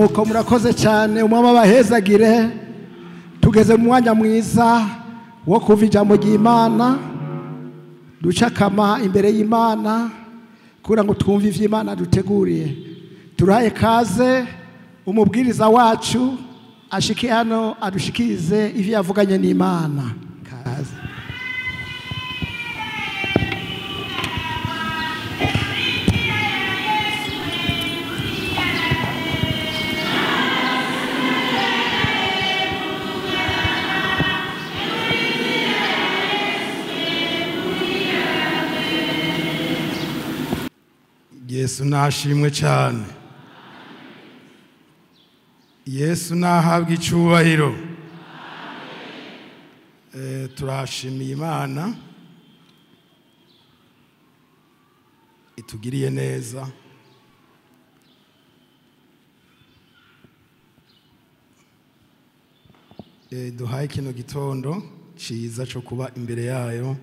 Nuko murakoze cyane, umwami abahezagire. Tugeze mu mwanya mwiza wo kuva ijambo ry'Imana, ducakama imbere y'Imana kugira ngo twumve ivy'Imana duteguriye. Turaye kaze umubwiriza wacu ashike hano adushikirize ivyo yavuganye n'Imana. Kaze. Yesu nashimwe cyane. Yesu nahabwa icyubahiro. Turashimiye Imana itugiriye neza. Duhaye kino gitondo ciza cyo kuba imbere yayo,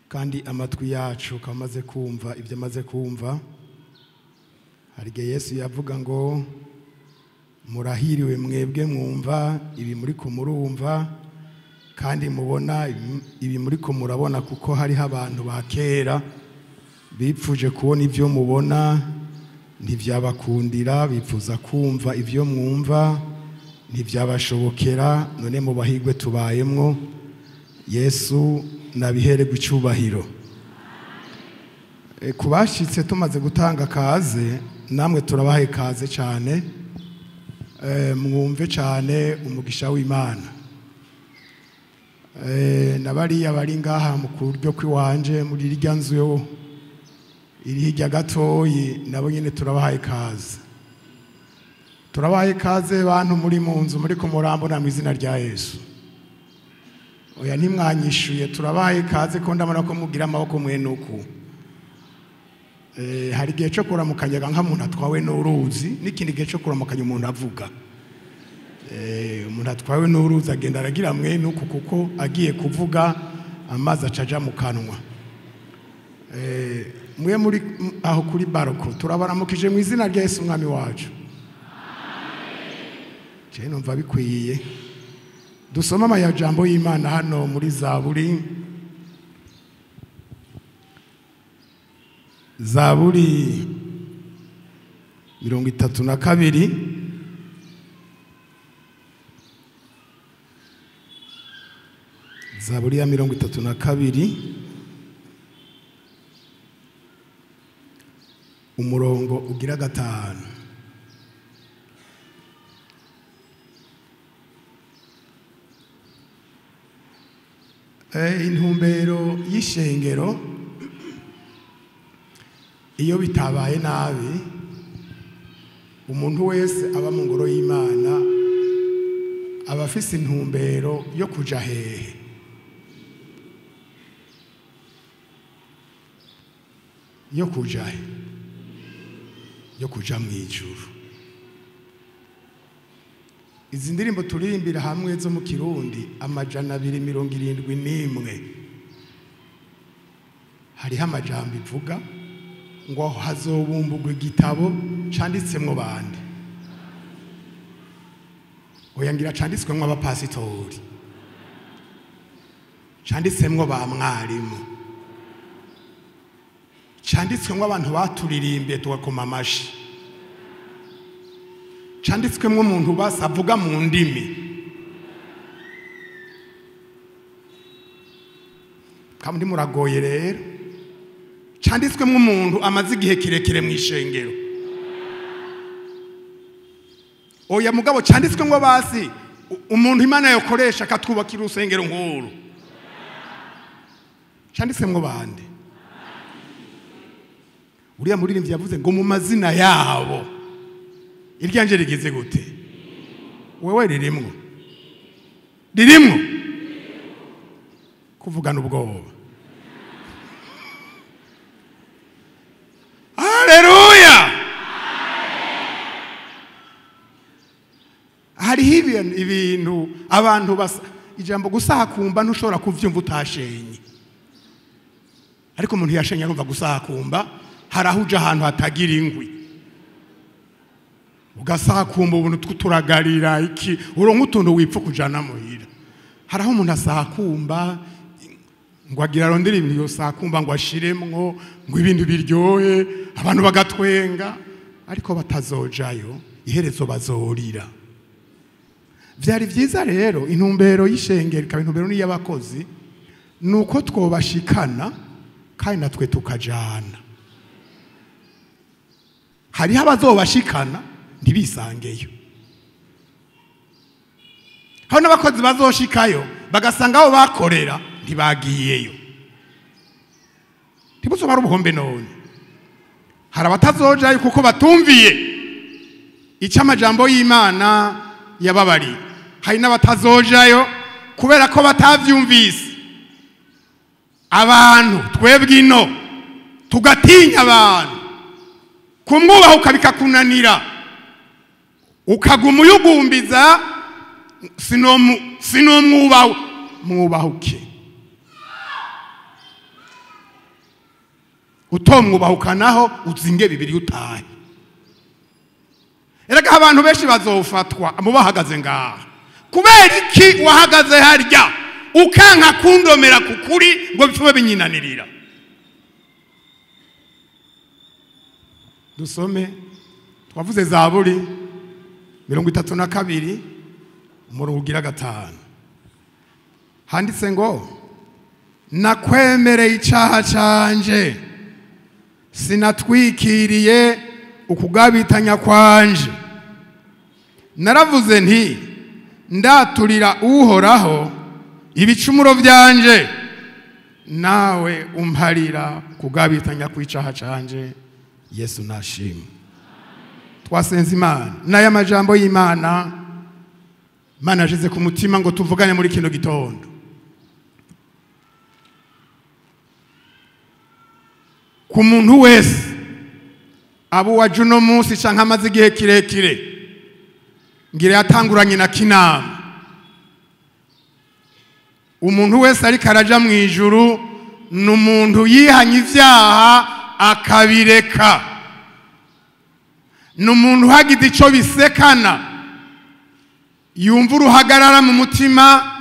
kandi amatwi yacu kamaze kumva ibyo amaze kumva. Hari igihe Yesu yavuga ngo murahiriwe mwebwe mwumva ibi muri ko murumva, kandi mubona ibi muri ko murabona, kuko hariho abantu ba kera bipfuje kubona ibyo mubona ntibyabakundira, bipfuza kumva ibyo mwumva ntibyabashobokera. None mu bahigwe tubayemwo, Yesu nabihererwe icyubahiro. Kubashitse tumaze gutanga kaze, namwe turabahaye kaze cyane. Mwumve cyane umugisha w'Imana. Nabariya bari ngaha mu kuryo kwiwanje muri irya nzu yo iri hirya gatoyi, nabo nyene turabahaye kaze. Turabahaye kaze bantu muri mu nzu muri ko murambona mu izina rya Yesu. Oya ntimwanyishuye, turabahaye kaze ko ndabona ko mugira amaboko mwenuku. Hari igihe cyo kuramukanyaga nka muntu atwawe n'uruzi, n'ikindi gihe cyo kuramukanya umuntu avuga. Umuntu atwawe n'uruzi agenda aragira mwenuku kuko agiye kuvuga amazi acaja mu kanwa. Mwe muri aho kuri baroko turabaramukije mu izina rya Yesu umwami wacu. Je numva bikwiye. Dusoma amajambo y'Imana hano muri Zaburi. Zaburi 32. Zaburi ya 32 umurongo ugira 5. Intumbero y'ishengero iyo bitabaye nabi, umuntu wese aba mu ngoro y'Imana aba afise intumbero yo kuja hehe? Yo kuja he? Yo kuja mu ijuru. Izi ndirimbo turirimbira hamwe zo mu Kirundi 271, hariho amajambo ivuga ngo hazobumbugwa igitabo canditsemwo bande. Oya ngira canditswemwo abapasitori, canditsemwo ba mwarimu, canditswemwo abantu baturirimbiye tugakoma amashi, canditswemwo umuntu basavuga mu ndimi. Kandi muragoye rero. Canditswemwo umuntu amaze igihe kirekire mu ishengero. Oya mugabo canditswemwo basi umuntu Imana yokoresha akatwubakira urusengero nkuru. Canditswemwo bande? Uriya muririmbyi yavuze ngo mu mazina yabo iryanje rigize gute? Wewe ririmwo. Ririmwo kuvugana ubwoba. Haleluya. Hariho ibintu abantu basa ijambo gusakumba ntushobora kuvyumva utashenye. Ariko umuntu yashenye arumva gusakumba, harahuja ahantu hatagira ingwi. Ugasakumba ubuntu twuturagarira iki uronka utuntu wipfa kujana muhira. Haraho umuntu asakumba ngo agira arondere ibintu yosakumba ngo ashiremwo ngo ibintu biryohe abantu bagatwenga, ariko batazojayo iherezo bazorira. Vyari vyiza rero intumbero y'ishengero ikaba intumbero y'abakozi nuko twobashikana kandi natwe tukajana. Hariho abazobashikana ntibisangeyo, hari n'abakozi bazoshikayo bagasanga aho bakorera ntibagiyeyo. Ntibuzoba ari ubuhombe none. Hari abatazojayo kuko batumviye icyo amajambo y'Imana yababariye. Hari n'abatazojayo kubera ko batavyumvise. Abantu twebwe ino tugatinya abantu, kumwubaha ukabikakunanira, ukaguma uyugumbiza sinomwubaho. Mwubahuke. Utomwubahuka naho uzinge bibiri utahe. Erega abantu benshi bazofatwa mubahagaze ngaha. Kubera iki wahagaze harya ukanka kundomera kukuri ngo bipfume binyinanirira? Dusome twavuze Zaburi 32 umurongo ugira 5. Handitse ngo nakwemereye icaha canje, sinatwikiriye ukugabitanya kwanje. Naravuze nti ndaturira Uhoraho ibicumuro byanje, nawe umparira kugabitanya kw'icaha canje. Yesu nashimwe. Twasenze Imana n'aya majambo y'Imana Imana yashize ku mutima ngo tuvugane muri kino gitondo. Ku muntu wese abo waje uno munsi canke amaze igihe kirekire ngira yatanguranye na kinama, umuntu wese ariko araja mu ijuru ni umuntu yihanye ivyaha akabireka, ni umuntu hagize ico bisekana yumva uruhagarara mu mutima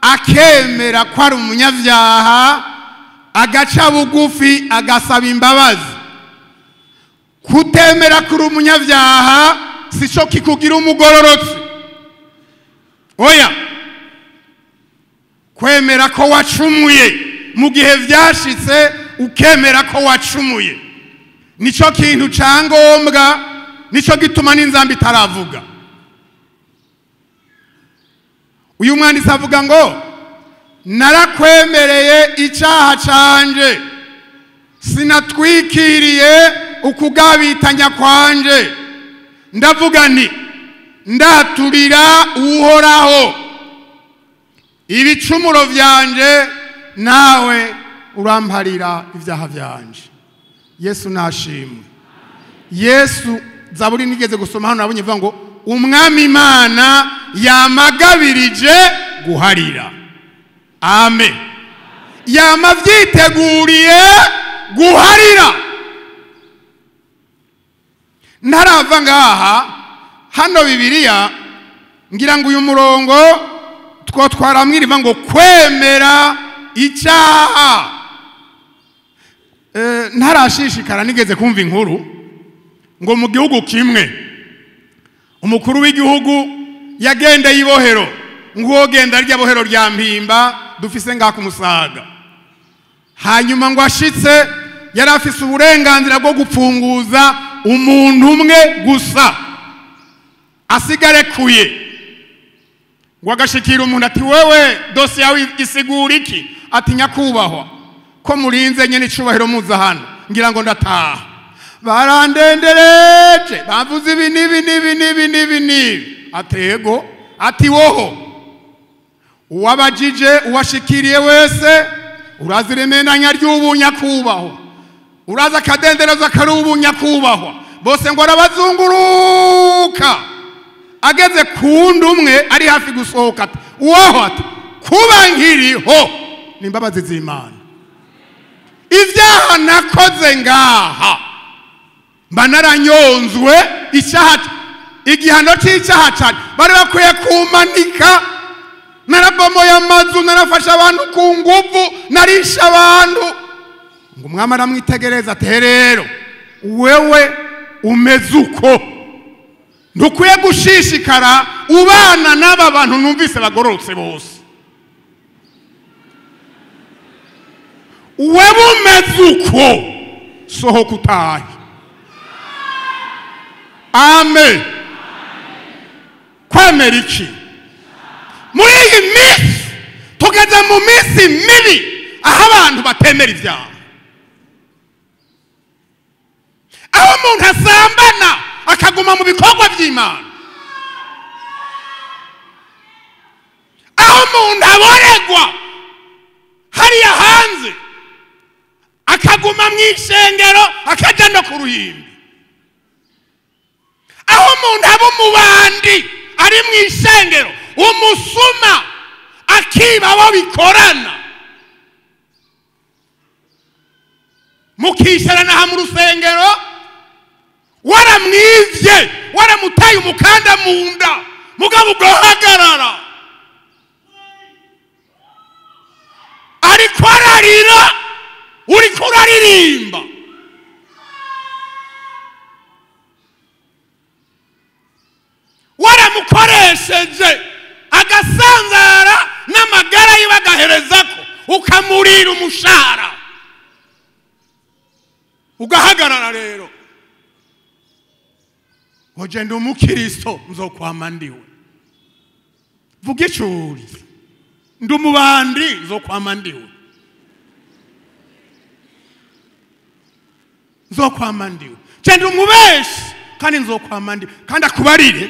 akemera ko ari umunyavyaha, agaca bugufi agasaba imbabazi. Kutemera kuri umunyavyaha sico kikugira umugororotsi. Oya, kwemera ko wacumuye mu gihe vyashitse ukemera ko wacumuye nico kintu cangombwa, nico gituma n'inzambi itaravuga. Uyu mwanditsi avuga ngo narakwemereye icaha canje, sinatwikiriye ukugabitanya kwanje. Ndavuga nti ndaturira Uhoraho ibicumuro vyanje, nawe uramparira ivyaha vyanje. Yesu nashimwe. Yesu Zaburi nigeze gusoma hano nabonye ivuga ngo Umwami Imana yamagabirije guharira. Amen. Yamavyiteguriye guharira. Ntarava ngaha hano Bibiliya ngira ngo uyu murongo twotwaramwiriva ngo kwemera icyaha. Ntarashishikara nigeze kumva inkuru ngo mu gihugu kimwe umukuru w'igihugu yagendeye ibohero, ngo genda rya bohero rya Mpimba dufise ngaha kumusaga. Hanyuma ngo ashitse yari afise uburenganzira bwo gupfunguza umuntu umwe gusa asigarekuye. Ngo agashikira umuntu ati wewe dosi yawe isigura iki? Ati nyakubahwa ko murinze nyene icubahiro muza hano ngira ngo ndataha. Barandendereje bavuze ibi nibi nibi nibi nibi nibi. Atego ati woho uwabajije uwashikiriye wese uraziremenanya ry'ubunyakubahwa, uraza akadendereza kari ubunyakubahwa bose ngo arabazunguruka. Ageze kundi umwe ari hafi gusohoka ati uwoho ati kuba nkiriho ni imbabazi z'Imana, ivyaha nakoze ngaha mba naranyonzwe icyaha. Igihano c'icyaha cyane bari bakwiye kumanika. Narabomoye amazu, narafashe abantu ku nguvu, narisha abantu. Ngo umwami aramwitegereza ati rero wewe umeze uko, ntukwiye gushishikara ubana n'aba bantu numvise bagororotse bose. Wewe umeze uko, sohoka utahe. Amen. Kwemera iki? Muri iyi minsi tugeze mu minsi mibi aho abantu batemera ibyaha, aho umuntu asambana akaguma mu bikorwa by'Imana, aho umuntu aboregwa hariya hanze akaguma mu ishengero akajya no ku ruhimbi, aho umuntu aba umubandi ari mu ishengero, umusuma akiba abo bikorana, mukisharana aha mu rusengero, waramwivye, waramutaye umukanda mu nda, mugabo ugahagarara ariko ararira, uriko uraririmba. Waramukoresheje agasanzara n'amagara yiwe agaherezako, ukamurira umushahara, ugahagarara. Rero ngo ndi umukristo nzokwama ndiwe, vuga icuri, ndi umubandi nzokwama ndiwe, nzokwama ndiwe, ndi umubeshi kandi nzokwama ndiwe. Kandi akubarire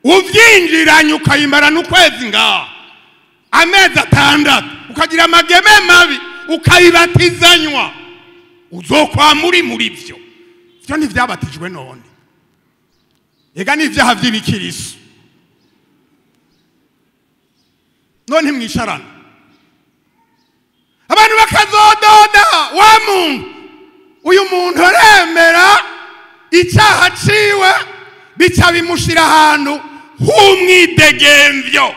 uvyinjiranye ukayimarana ukwezi ngaha amezi 6, ukagira amageme mabi, ukayibatizanywa, uzokwama uri muri vyo. Vyo ntivyabatijwe none, ega n'ivyaha vy'ibikiriso. None ntimwisharana, abantu bakazododa wa muntu, uyu muntu aremera icyaha ciwe, bica bimushira ahantu h'umwidegemvyo.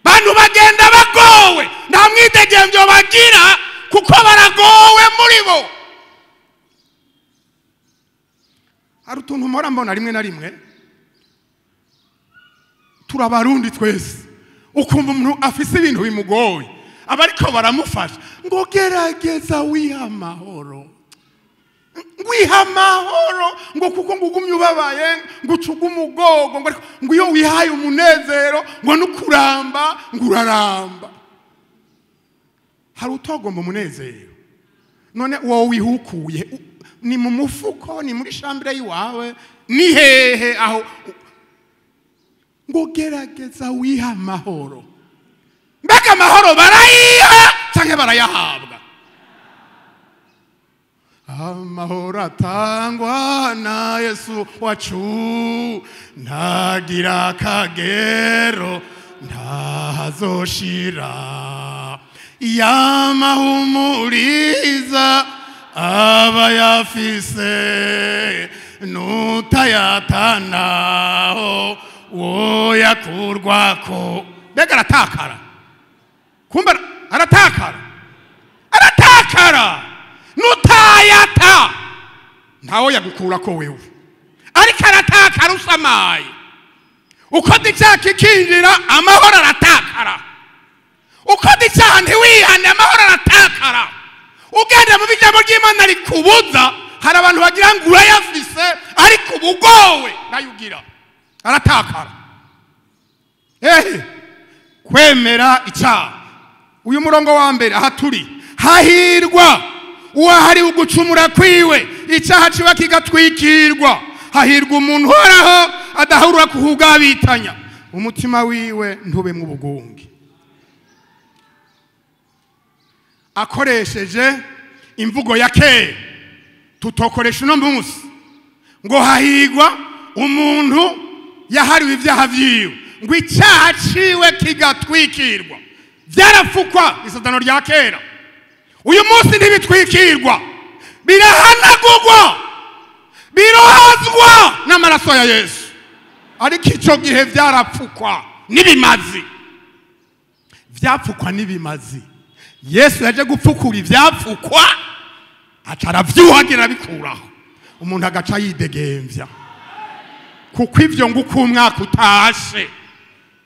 Bantu bagenda bagowe, nta mwidegemvyo bagira kuko baragowe muri bo. Hari utuntu mpora mbona rimwe na rimwe, turabarundi twese, ukumva umuntu afise ibintu bimugoye, abariko baramufasha ngo gerageza wiha amahoro, wiha amahoro, ngo kuko ngo ugumye ubabaye, ngo ucuge umugogo, ngo iyo wihaye umunezero ngo nukuramba ngo uraramba. Hari utogomba umunezero, none wowe wihukuye ni mu mufuko, ni muri shambure yiwawe, ni hehe aho? Ngo gerageza wiha amahoro. Mbega amahoro barayiha canke barayahabwa? Amahoro atangwa na Yesu wacu ntagira akagero, ntahazoshira, yamahumuriza abayafise, nutayatanaho woyakurwako. Mbega aratakara, kumba aratakara, aratakara, nutayata ntawo yagukurako wewe, ariko aratakara usamaye. Uko icyaha kikinjira amahoro aratakara, uko icyaha ntiwihane amahoro aratakara. Ugenda mu bijambo ry'Imana rikubuza, hari abantu bagira ngo urayafise ariko ubugowe nayugira, aratakara. Kwemera icyaha. Uyu murongo wa mbere aha turi, hahirwa uwahariwe ugucumura kwiwe, icyaha ciba kigatwikirwa. Hahirwa umuntu uhoraho adahurura kuhugabitanya, umutima wiwe ntubemwo ubugunge. Akoresheje imvugo ya kera tutokoresha uno munsi, ngo hahirwa umuntu yahariwe ibyaha vyiwe, ngo icyaha ciwe kigatwikirwa. Byarafukwa isezerano rya kera, uyu munsi ntibitwikirwa, birahanagurwa, birohazwa n'amaraso ya Yesu. Ariko icyo gihe byarapfukwa n'ibimazi, vyapfukwa n'ibimazi. Yesu yaje gupfukura ivyapfukwa, aca aravyuhagira bikuraho, umuntu agaca yidegemvya. Kuko ivyo ngo uko umwaka utashe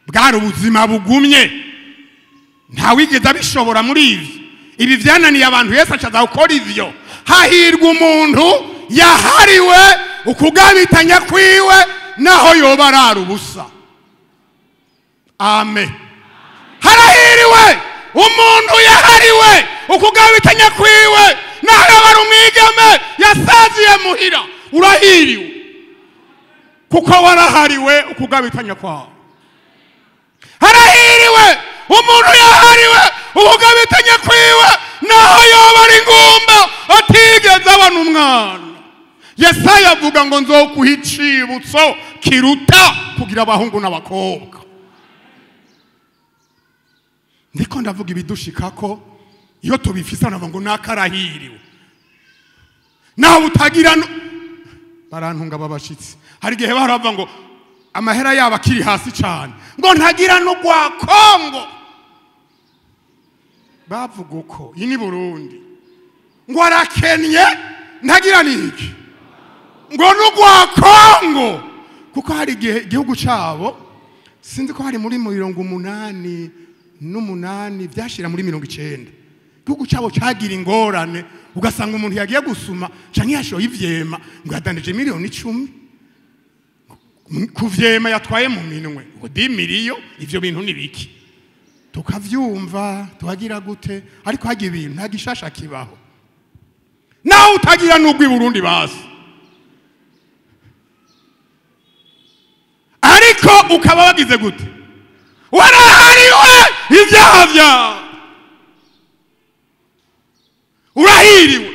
bwari ubuzima bugumye, ntawigeze abishobora muri ivyo. Ibi vyananiye abantu, Yesu acaza gukora ivyo. Hahirwa umuntu yahariwe ukugabitanya kwiwe naho yoba arara ubusa. Amen. Harahiriwe umuntu yahariwe ukugabitanya kwiwe naho yoba ari umwigeme yasaziye muhira. Urahiriwe kuko warahariwe ukugabitanya kwawe. Harahiriwe umuntu yahariwe ukugabitanya kwiwe naho yoba ari ingumba atigeze abona umwana. Yesaya avuga ngo nzokuha icibutso kiruta kugira abahungu n'abakobwa. Ndiko ndavuga ibidushikako iyo tubifise navuga ngo nakarahiriwe. Naho utagira barantunga babashitsi. Hari igihe baravuga ngo amahera yabo akiri hasi cyane, ngo ntagira no gwa Kongo. Bavuga uko iyi ni Burundi, ngo arakennye ntagira niki, ngo n'ugwa Kongo. Kuko hari igihe igihugu cabo, sinzi ko hari muri 88 byashira muri 90, igihugu cabo cagira ingorane, ugasanga umuntu yagiye gusuma canke yashoye ivyema ngo yadanije miliyoni 10 kuvyema yatwaye mu minwe, ngo 10 miliyo. Ivyo bintu ni biki? Tukavyumva tuhagira gute, ariko hagira ibintu nta gishasha kibaho. Nawe utagira n'ugwi Burundi basi, ariko ukaba wagize gute? Warahariwe ivyaha vyawe. Urahiriwe,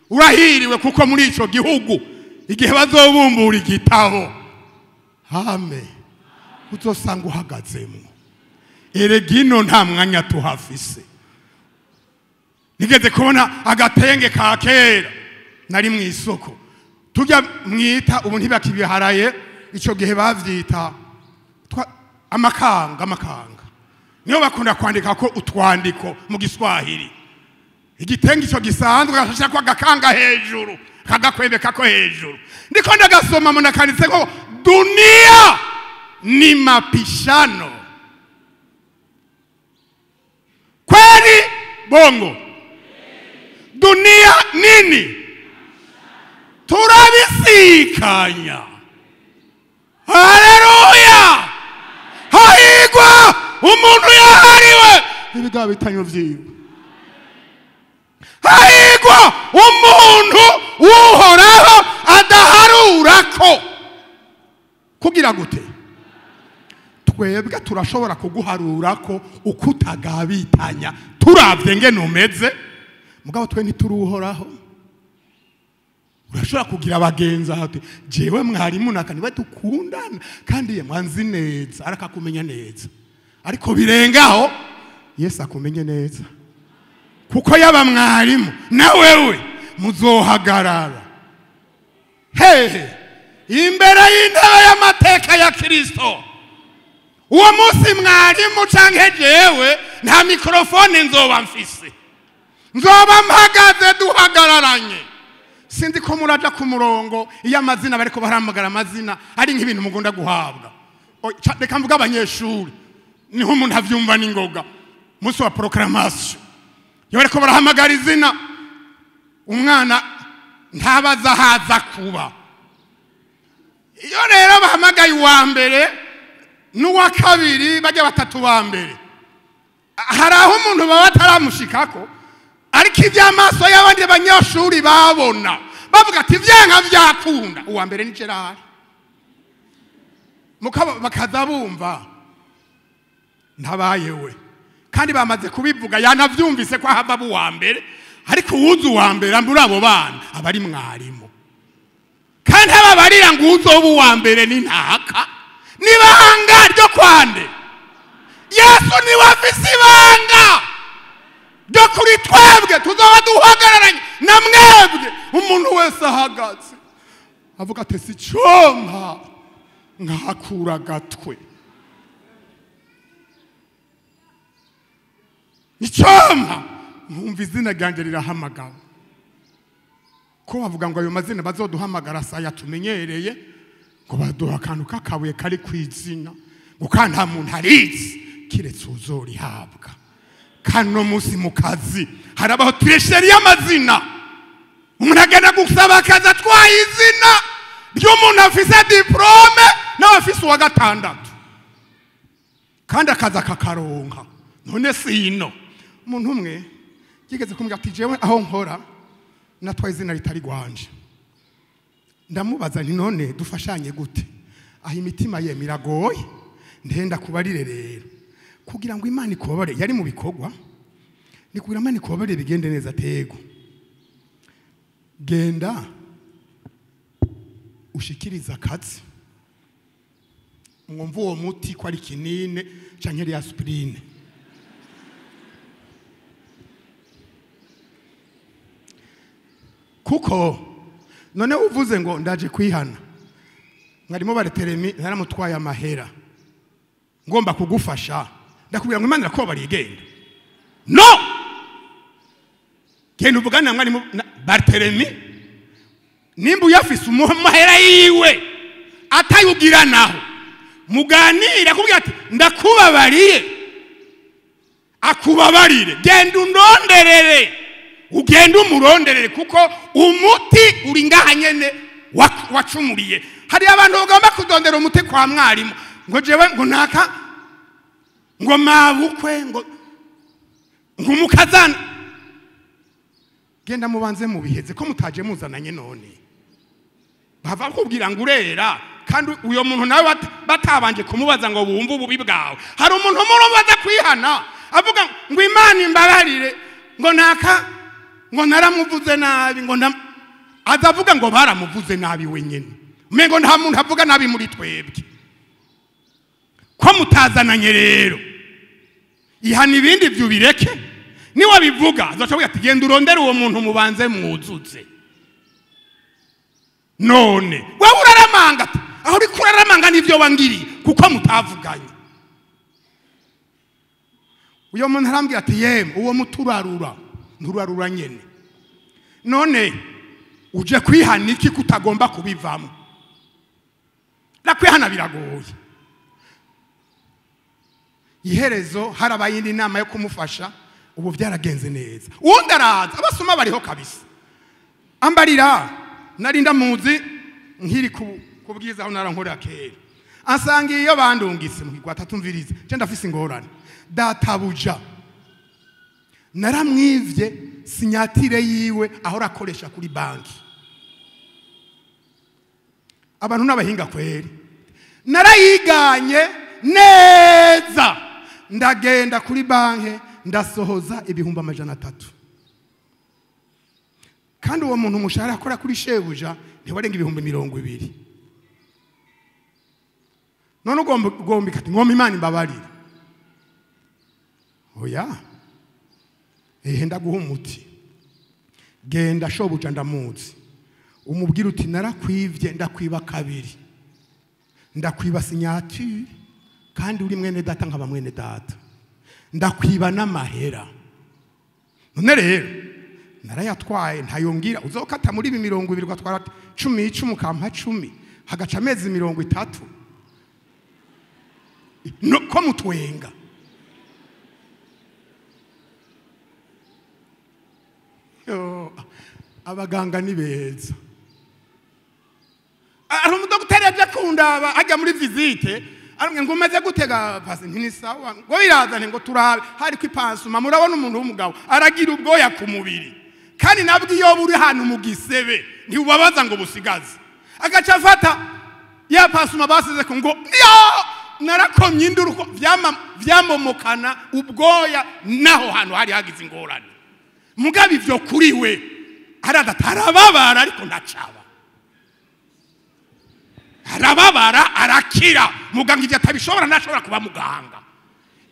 urahiriwe kuko muri ico gihugu igihe bazobumbura igitabo, ame uzosanga uhagazemo. Erega ino nta mwanya tuhafise. Nigeze kubona agatenge ka kera nari mu isoko, tujya mwita ubu ntibakibiharaye, ico gihe bavyita amakanga. Amakanga niyo bakunda kwandika ko utwandiko mu Giswahili. Igitenge ico gisanzwe gashasha ko agakanga hejuru, kagakwebeka ko hejuru. Ndiko ndagasoma mbona kanditse ko dunia ni mapishano. Kweli bongo? Dunia nini? Turabisikanya. Haleluya! Hahirwa umuntu yahariwe ibigabitanyo vyiwe. Hahirwa umuntu uhoraho adaharurako. Kugira gute? Twebwe turashobora kuguharurako ukutagabitanya turavye ngene umeze, mugabo twe ntituruhoraho. Urashobora kugira abagenzi ati jewe mwarimu nakaniwe dukundana kandi ye mwanzi neza, arakakumenya neza, ariko birengaho Yesu akumenye neza. Kuko yaba mwarimu na wewe muzohagarara hehe imbere y'intebe y'amateka ya Kristo. Uwo munsi mwarimu canke jewe nta mikrofone nzoba mfise, nzoba mpagaze duhagararanye. Sinzi ko muraja ku murongo iyo amazina bariko baramagara amazina ari nk'ibintu mugunda guhabwa. Reka mvuga abanyeshuri niho umuntu avyumva n'ingoga. Munsi wa proclamation iyo bariko barahamagara izina, umwana ntabaza haza kuba. Iyo rero bahamagaye uwa mbere n'uwa kabiri, bajya batatu ba mbere, hari aho umuntu baba bataramushikako, ariko iby'amaso y'abandi banyeshuri babona bavuga ati vyanka vyakunda, uwa mbere ni Gerard. Bakaza bumva ntabayewe, kandi bamaze kubivuga yanavyumvise ko ahava uwa mbere, ariko uwuzi uwa mbere muri abo bana aba ari mwarimu. Kandi ababarira ngo uzoba uwa mbere ni ntaka, nibanga ryo kwande. Yesu niwe afise ibanga ryo kuri twebwe, tuzoba duhagararanye na mwebwe. Umuntu wese ahagaze avuga ati si compa Nkahakura agatwe. Icyampa nkumva izina ryanjye rirahamagawe. Ko bavuga ngo ayo mazina bazoduhamagara saya tumenyereye, ngo baduha akantu k'akabuye kari ku izina, ngo kandi nta muntu arizi kiretse uzorihabwa. Kano munsi mu kazi harabaho tresheri y'amazina. Umuntu agenda gusaba akazi atwaye izina ry'umuntu afise diplome n'abafise uwa gatandatu, kandi akazi akakaronka. None sino umuntu umwe yigeze kumbwira ati jewe aho nkora natwaye izina ritari gwanje. Ndamubaza nti none dufashanye gute? Aho imitima ye miragoye, ndenda kubarire rero kugira ngo Imana ikubabare. Yari mu bikorwa, ni kugira Imana ikubabare bigende neza. Tego genda ushikiriza akazi, mwumva uwo muti ko ari kinine canke ari aspirine. Kuko none uvuze ngo ndaje kwihana, mwarimo bareteremi naramutwaye amahera ngomba kugufasha, ndakubwira ngo Imana irakubabariye genda. No, genda uvugane na mwarimu Barthelemy, nimba uyafise amahera yiwe atayugira naho muganira, akubwira ati ndakubabariye, akubabarire. Genda undonderere, ugenda umuronderere, kuko umuti uri ngaha nyene wacumuriye. Hari abantu bagomba kudondera umuti kwa mwarimu, ngo jewe ngo naka ngo mabukwe ngo umukazana. Genda mubanze mubiheze ko mutaje muzananye. None bava bakubwira ngo urera, kandi uyo muntu nawe batabanje kumubaza ngo bumve ububi bwawe. Hari umuntu umubaza kwihana avuga ngo Imana imbabarire, ngo naka ngo naramuvuze nabi, ngo azavuga ngo baramuvuze nabi wenyene. Umengo nta muntu avuga nabi muri twebwe. Ko mutazananye rero, ihana ibindi byo bireke. Niwa bivuga azaca ati genda urondere uwo muntu mubanze mwuzuze. None wewe uraramanga, aho uri kuraramanga nivyo wangiriye kuko mutavuganye. Uyo muntu arambwira ati yemwe uwo muturarura nturarura nyene. None uje kwihana iki kutagomba kubivamo? Na kwihana biragoye. Iherezo harabaye indi nama yo kumufasha, ubu byaragenze neza. Uwundi araza, abasoma bariho kabisa. Ambarira nari ndamuzi nkiri kubwiza aho narankorera kera. Ansanga iyo bandungitse mu kigwata tumvirize, je ndafise ingorane. Databuja naramwivye sinyatire yiwe aho rakoresha kuri banki. Abantu n'abahinga kweri. Narayiganye neza, ndagenda kuri banki ndasohoza 300,000. Kandi uwo muntu umushahara akora kuri shebuja ntiwarenga 20,000. None ugomba ikati ngomba Imana imbabarire. Oya, ehe ndaguha umuti. Genda shobuja ndamuzi, umubwira uti narakwivye, ndakwiba kabiri, ndakwiba sinyatire kandi uri mwene data nkaba mwene data, ndakwiba n'amahera. None rero narayatwaye ntayongira, uzokata muri ibi 20 ugatwara 10 10 ukampa 10, hagaca amezi 30. No ko mutwenga. Abaganga ni beza. Ari umudokiteri aje kundaba ajya muri visite, arambwira ngo umaze gutega pasi nti sawa, ngo birazane ngo turabe hari kwipansuma. Murabona umuntu w'umugabo aragira ubwoya ku mubiri, kandi nabwo iyo buri hano mu gisebe ntibubabaza ngo busigaze. Agaca afata ya pansuma basize ko ngo yo narakomye induru ko vyamomokana ubwoya naho hantu hari hagize ingorane. Mugabe ivyo kuri we aratarababara, ariko ndacaba arababara arakira. Muganga ivyo atabishobora ntashobora kuba muganga.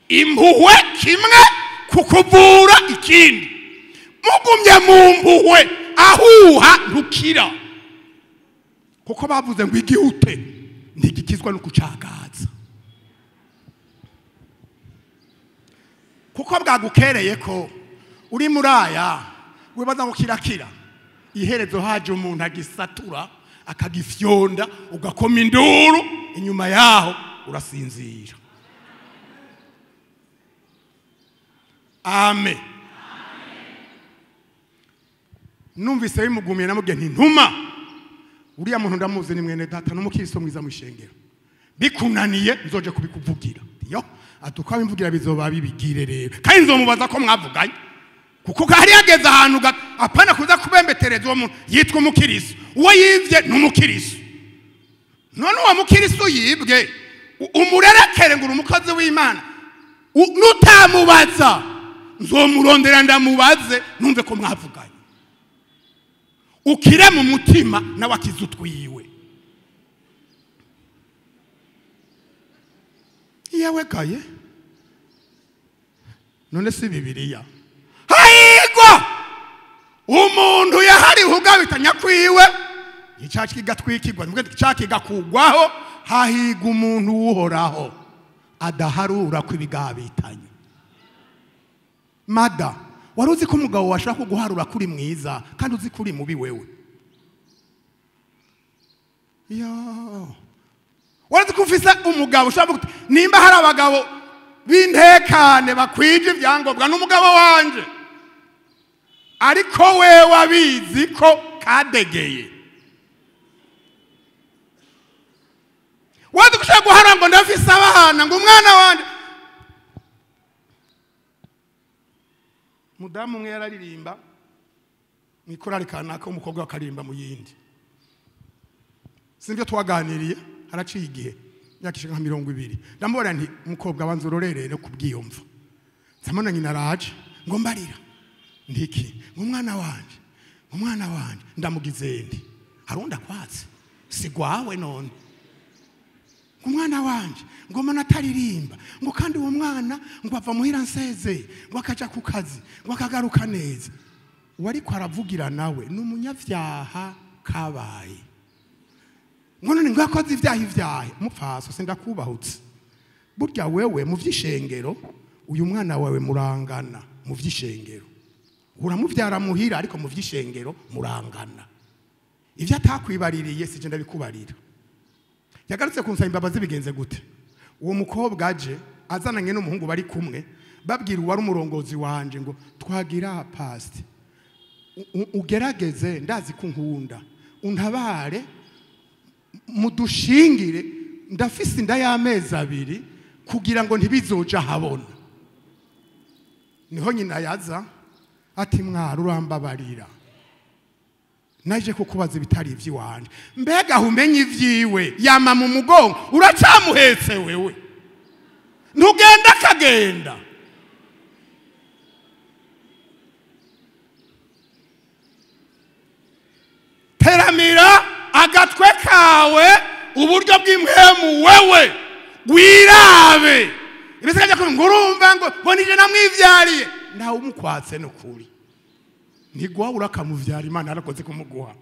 Impuhwe kimwe kukuvura ikindi. Mugumye mu mpuhwe ahuha ntukira, kuko bavuze ngo igihute ntigikizwa no kucagaza kuko bwagukereye ko uri muraya wibaza ngo kirakira iherezo haje umuntu agisatura akagifyonda ugakoma induru inyuma yaho urasinzira. Amen. Numvise bimugumiye namubwiye nti ntuma uriya muntu ndamuzi ni mwene data n'umukristo mwiza mwishengero bikunaniye nzoje kubikuvugira yo atuko abimvugira bizoba bibigire rero kandi nzomubaza ko mwavuganye kuko hari yageze ahantu apana kuza kubembetereza uwo muntu yitwa umukristo uwo yivye ni umukristo none uwo mukristo yibwe umurerekere ngo umukozi w'Imana nutamubaza nzomurondera ndamubaze numve ko mwavuganye ukire mu mutima nawe akizutwiwe yewe kaye none si Bibiliya hahigwa umuntu yahari ugabitanya kwiwe icyaha kigatwikirwa icyaha kigakugwaho hahiga umuntu uhoraho adaharura kw'ibigabitanya. Mada wari uzi ko umugabo washaka kuguharura kuri mwiza kandi uzi kuri mubi wewe yo wari uzi ko ufise umugabo ushaka nimba hari abagabo b'intekane bakwije ibyangombwa n'umugabo wanje ariko wewe abizi ko kadegeye wari ushaka guharura ngo ndafise abana ngo umwana wanje. Mudamu umwe yararirimba mu ikorari kanaka umukobwa akaririmba mu yindi sinibyo twaganiriye haraciye igihe yakishika nka 20 ndamubona nti umukobwa banza urorerere kubwiyumva nzamona nyina araje ngo mbarira ndiki ngo umwana wanje umwana wanje ndamugize ndi harunda kwatse sigwawe none umwana wanje ngo mona ataririmba ngo kandi uwo mwana ngo ava muhira nseze ngo akaja ku kazi ngo akagaruka neza wariko aravugira nawe n'umunyavyaha kabaye ngo none ngo akoze ivyaha ivyaha mupfaso sindakubahutse burya wewe mu vyishengero uyu mwana wawe murangana mu vyishengero uramuvyara muhira ariko mu vyishengero murangana ivyo atakwibaririye sije ndabikubarira. Yagarutse kunsaba imbabazi bigenze gute uwo mukobwa aje azananye n'umuhungu bari kumwe babwira uwari umurongozi wanje ngo twagira past ugerageze ndazi kunkunda untabare mudushingire ndafise inda y'amezi 2 kugira ngo ntibizoja habona. Niho nyina yaza ati mwara urambabarira naje kukubaza ibitari ivy'iwanje mbega umenye ivyiwe yama mu mugongo uracamuhetse wewe ntugenda kagenda. Teramira agatwe kawe uburyo bw'impwemu wewe gwirabe ibisigaje ko ngurumva ngo ngo nije namwivyariye ntawe umukwatse nukuri ntigwa urakamuvyara Imana yarakoze kumuguha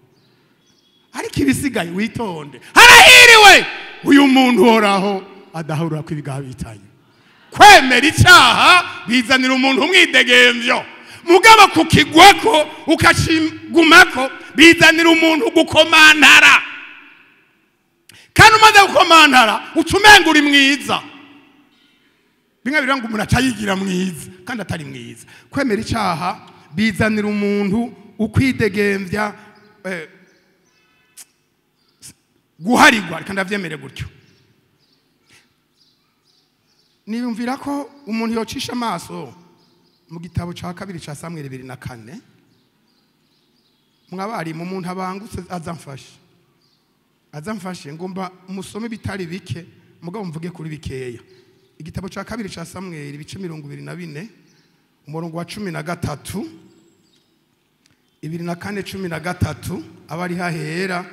ariko ibisigaye witonde harahiriwe uyu muntu horaho adahurura kw'ibigabitanye. Kwemera icyaha bizanira umuntu umwidegemvyo mugabo kukigwako ukashigumako bizanira umuntu gukomantara kandi umaze gukomantara ucumenga uri mwiza bimwe biranga umuntu acayigira mwiza kandi atari mwiza. Kwemera icyaha bizanira umuntu ukwidegemvya guharigwa reka ndavyemere gutyo. Niyumvira ko umuntu yocisha amaso mu gitabo ca kabiri ca Samweli 2:4 mwabari mu muntu abangutse azamfashe ngomba musome bitari bike mugabo mvuge kuri bikeya. Igitabo ca kabiri ca Samweli ibice 24 umurongo wa 13 24:13 abari hahera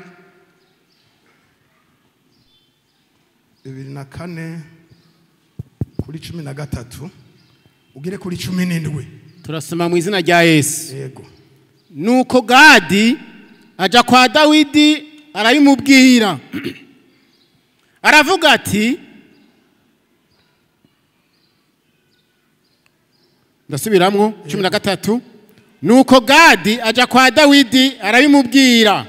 24 kuri 13 ugire kuri 17. Turasoma mu izina rya Yesu. Yego. Nuko Gadi aja kwa Dawidi arabimubwira Aravuga ati, ndasubiramwo 13. Nuko Gadi aja kwa Dawidi arabimubwira,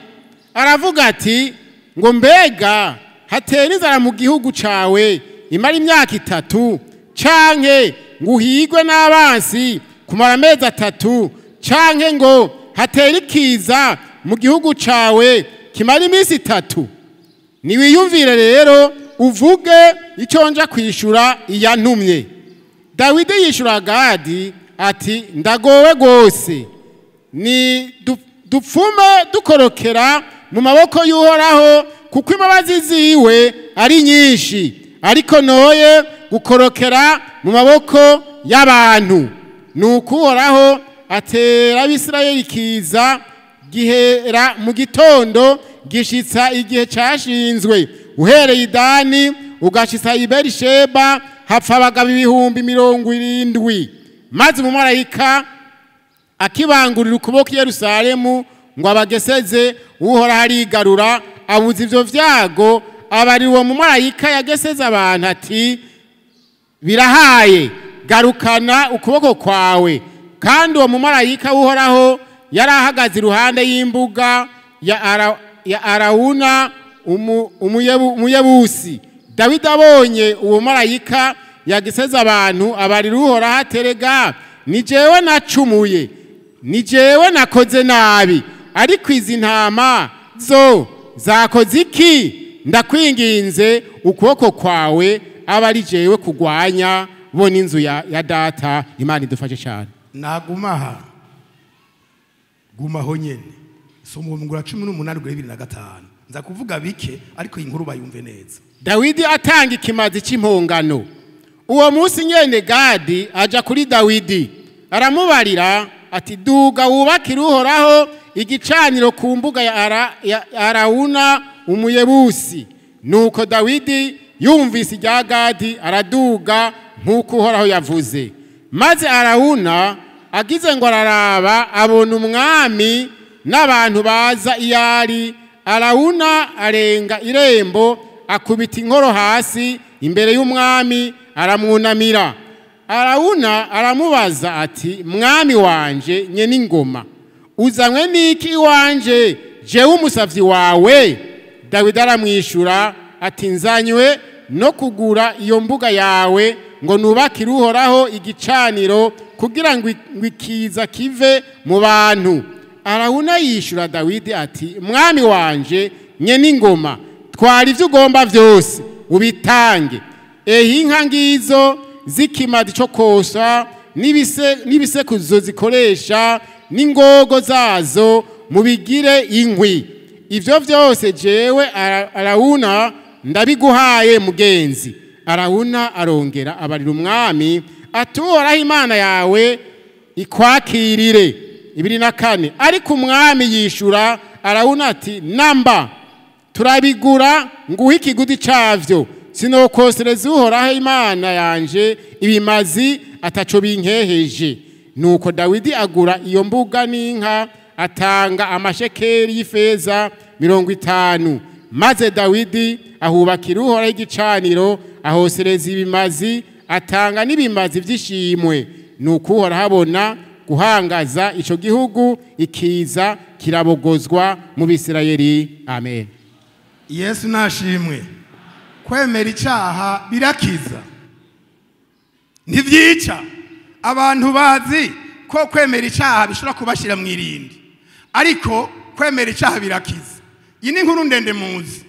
aravuga ati ngo mbega hatera inzara mu gihugu cawe imara imyaka 3, canke ngo uhigwe n'abansi kumara amezi 3, canke ngo hatera ikiza mu gihugu cawe kimara iminsi 3. Niwiyumvire rero uvuge icyo nja kwishura iyantumye. Dawidi yishura Gadi ati ndagowe gose, ni dupfume dukorokera mu maboko y'Uhoraho, kuko imbabazi ziwe ari nyinshi, ariko noye gukorokera mu maboko y'abantu. Nuko Uhoraho atera Abisirayeli ikiza gihera mu gitondo gishitsa igihe cashinzwe, uhereye i Dani ugashitsa i Berisheba, hapfa abagabo 70,000. Maze umumarayika akibangurira ukuboko i Yerusalemu ngo abageseze, Uhoraho arigarura abuza ivyo vyago. Abari uwo mumarayika yageseze abantu ati birahaye, garukana ukuboko kwawe. Kandi uwo mumarayika w'Uhoraho yari ahagaze iruhande y'imbuga ya Arawuna umuyebusi. Dawidi abonye uwo marayika yagiseze abantu, abarira Uhoraho aterega ni jewe nacumuye, ni jewe nakoze nabi, ariko izi ntama zo zakoze iki? Ndakwinginze ukuboko kwawe aba ari jewe kugwanya bo n'inzu ya data. Imana idufashe cyane. Nagumaha gumaho nyene. Soma uwo mugura 18:25. Nza kuvuga bike ariko inkuru bayumve neza. Dawidi atanga ikimazi cy'impongano. Uwo munsi nyene Gadi aja kuri Dawidi aramubarira ati duga wubakire Uhoraho igicaniro ku mbuga ya Arawuna umuyebusi. Nuko Dawidi yumvise irya Gadi araduga nk'uko Uhoraho yavuze. Maze Arawuna agize ngo araraba, abona umwami n'abantu baza iyari. Arawuna arenga irembo akubita inkoro hasi imbere y'umwami aramwunamira. Arawuna aramubaza ati mwami wanje nye n'ingoma, uzanywe n'iki iwanje jewe umusavyi wawe? Dawidi aramwishura ati nzanywe no kugura iyo mbuga yawe ngo nubakire Uhoraho igicaniro kugira ngo ikiza kive mu bantu. Arawuna yishura Dawidi ati mwami wanje nye n'ingoma, twara ivyo ugomba vyose ubitange. Ehe inka ngizo z'ikimazi co kosa n'ibisekuzo zikoresha n'ingogo zazo mubigire inkwi. Ivyo vyose jewe Arawuna ndabiguhaye mugenzi. Arawuna arongera abarira umwami ati Uhoraho Imana yawe ikwakirire. 24. Ariko umwami yishura Arawuna ati namba turabigura nguhe ikiguzi cavyo, sinokosereza Uhoraho Imana yanje ibimazi ataco binkeheje. Nuko Dawidi agura iyo mbuga n'inka, atanga amashekeli y'ifeza 50. Maze Dawidi ahubakira Uhoraho igicaniro, ahosereza ibimazi, atanga n'ibimazi vy'ishimwe. Nuko Uhoraho abona guhangaza ico gihugu, ikiza kirabogozwa mu Bisirayeli. Amen. Yesu nashimwe. Kwemera icaha birakiza, ntivyica. Abantu bazi ko kwemera icaha bishobora kubashira mu irindi, ariko kwemera icaha birakiza. Iyi ni inkuru ndende muzi.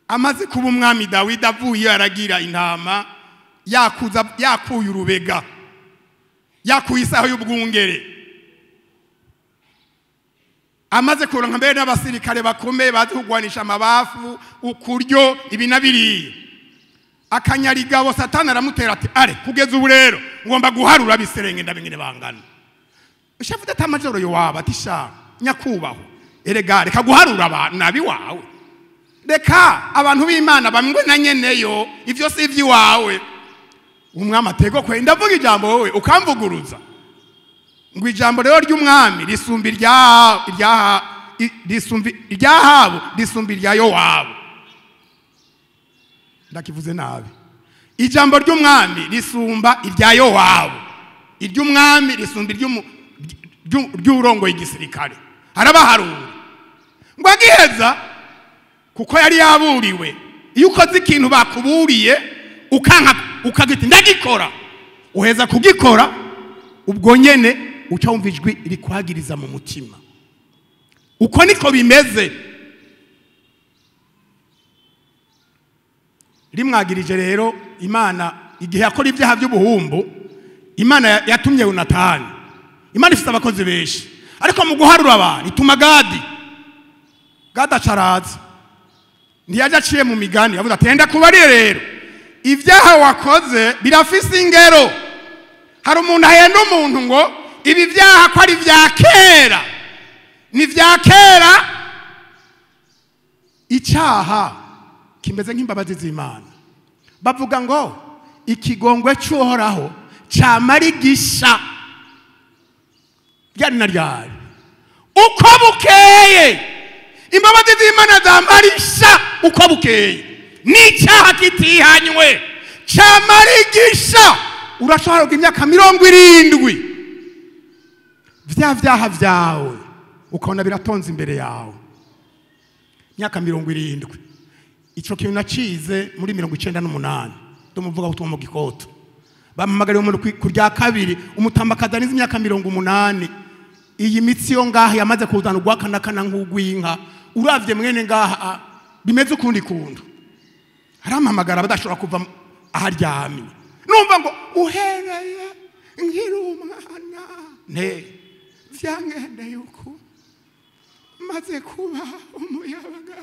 Amaze kuba umwami Dawidi avuye aragira intama, yakuye urubega, yakuye isaho y'ubwungere, amaze kuronka mbere n'abasirikare bakomeye bazi kugwanisha amabafu, ukuryo, ibi na biriya. Akanyarigabo Satani aramutera ati are kugeza ubu rero ngomba guharura abiserenge ndabingene bangana. Ushavuze ati amajoro yowaba ati sha nyakubahwa, erega reka guharura abantu nabi wawe, reka abantu b'Imana bamwe na nyeneyo, ivyo si ivy'iwawe. Umwami atego kwe ndavuga ijambo wowe ukamvuguruza. Ngo ijambo rero ry'umwami risumba irya Ahabu, risumba irya Yowabu. Ndakivuze nabi. Ijambo ry'umwami risumba irya Yowabu. Iry'umwami risumba iry'urongoye igisirikare. Arabaharura. Ngo agiheza kuko yari yaburiwe. Iyo ukoze ikintu bakuburiye ukanka ukagiti ndagikora, uheza kugikora ubwo nyene uca wumva ijwi rikwagiriza mu mutima. Uko niko bimeze. Rimwagirije rero Imana igihe yakora ibyaha by'ubuhumbu, Imana yatumye Yonatani. Imana ifite abakozi benshi, ariko mu guharura abantu ituma Gadi. Gadi acaraza, ntiyaje aciye mu migani, yavuze ati enda kubarire rero ibyaha wakoze birafise ingero. Hari umuntu ahenda umuntu ngo ibi byaha ko ari vya kera, ni vya kera. Icyaha kimeze nk'imbabazi z'Imana. Bavuga ngo ikigongwe cy'Uhoraho cyamara igisha ryari na ryari, uko bukeye. Imbabazi z'Imana zamarisha uko bukeye. N'icyaha kitihanywe cyamara igisha. Urashobora kugira imyaka 70, vya vyaha vyawe ukabona biratonze imbere yawe. Imyaka 70. Ico kintu nacize muri 98 ndumuvuga utumwa mu gikoto. Bampamagariye umuntu kurya kabiri, umutambakaza nize imyaka 80. Iyi mitsi yo ngaha yamaze kuzana urwakanakana nk'ugwinka. Uravye mwene ngaha bimeze ukundi kundu. Arampamagara badashobora kuva aharyamye. Numva ngo uhereye nkiri umwana ne vyangendeye uku, maze kuba umuyabaga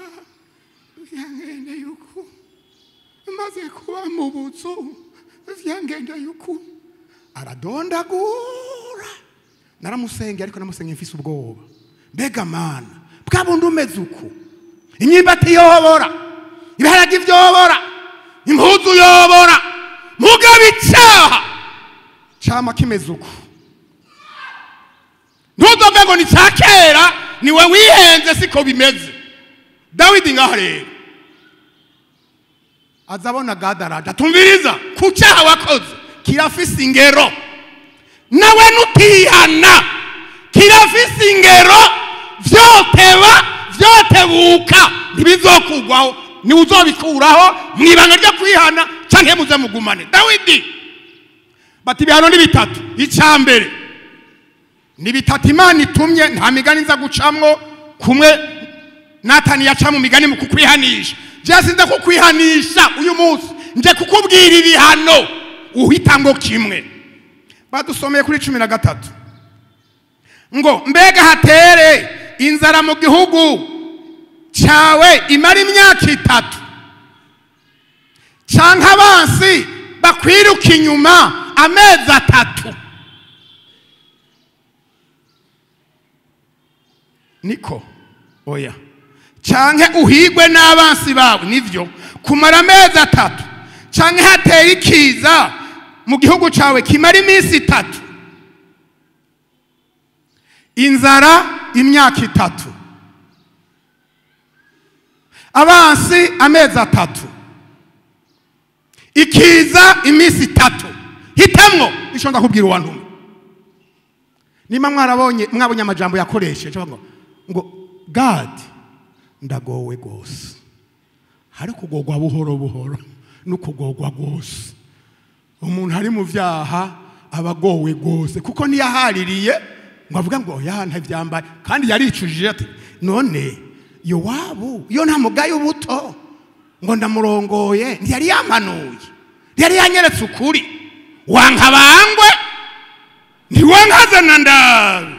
vyangendeye uku, maze kuba mu buzu vyangendeye uku. Aradondagura. Naramusenge, ariko namusenge mfise ubwoba. Mbega Mana, bwa bundi umeze uku, imyimbati yobora, ibiharage vyobora, impuzu yobora, mugabo icyaha cama kimeze uku. Ntuzove ngo ni cya kera, niwe wihenze, siko bimeze. Dawidi ngaha rero azabona Gadi araje, atumviriza ku cyaha wakoze kirafise ingero, nawe nutihana kirafise ingero, vyoteba vyotebuka ntibizokugwaho, ni uzobikuraho mwibanga ryo kwihana canke muze mugumane. Dawidi bati ibihano ni bitatu. Icya mbere ni bitatu Imana itumye, nta migani nza gucamwo kumwe Natani yaca mu migani mu kukwihanisha. Je sinza kukwihanisha uyu munsi, nje kukubwira ibihano uhitango kimwe. Badusomeye kuri 13 ngo mbega hatere inzara mu gihugu cyawe imara imyaka 3, canke abansi bakwiruka inyuma amezi 3. Niko oya, canke uhigwe n'abansi bawe, nivyo, kumara amezi 3, canke hateye ikiza mu gihugu cyawe kimara iminsi 3. Inzara imyaka 3, abansi amezi 3, ikiza iminsi 3. Hitamwo ico ndakubwira uwantumwe. Nima mwarabonye, mwabonye amajambo yakoresheje ngo God ndagowe gose. Hari kugogwa buhoro buhoro no kugogwa gose. Umuntu ari mu vyaha abagowe gose, kuko ntiyahaririye ngo avuga ngo oya ntavyambaye, kandi yaricujije ati none Yowabu iyo nta mugayo buto ngo ndamurongoye, ntiyari yamanuye, ntiyari yanyeretse ukuri, wankabangwe ntiwankazana ndabe.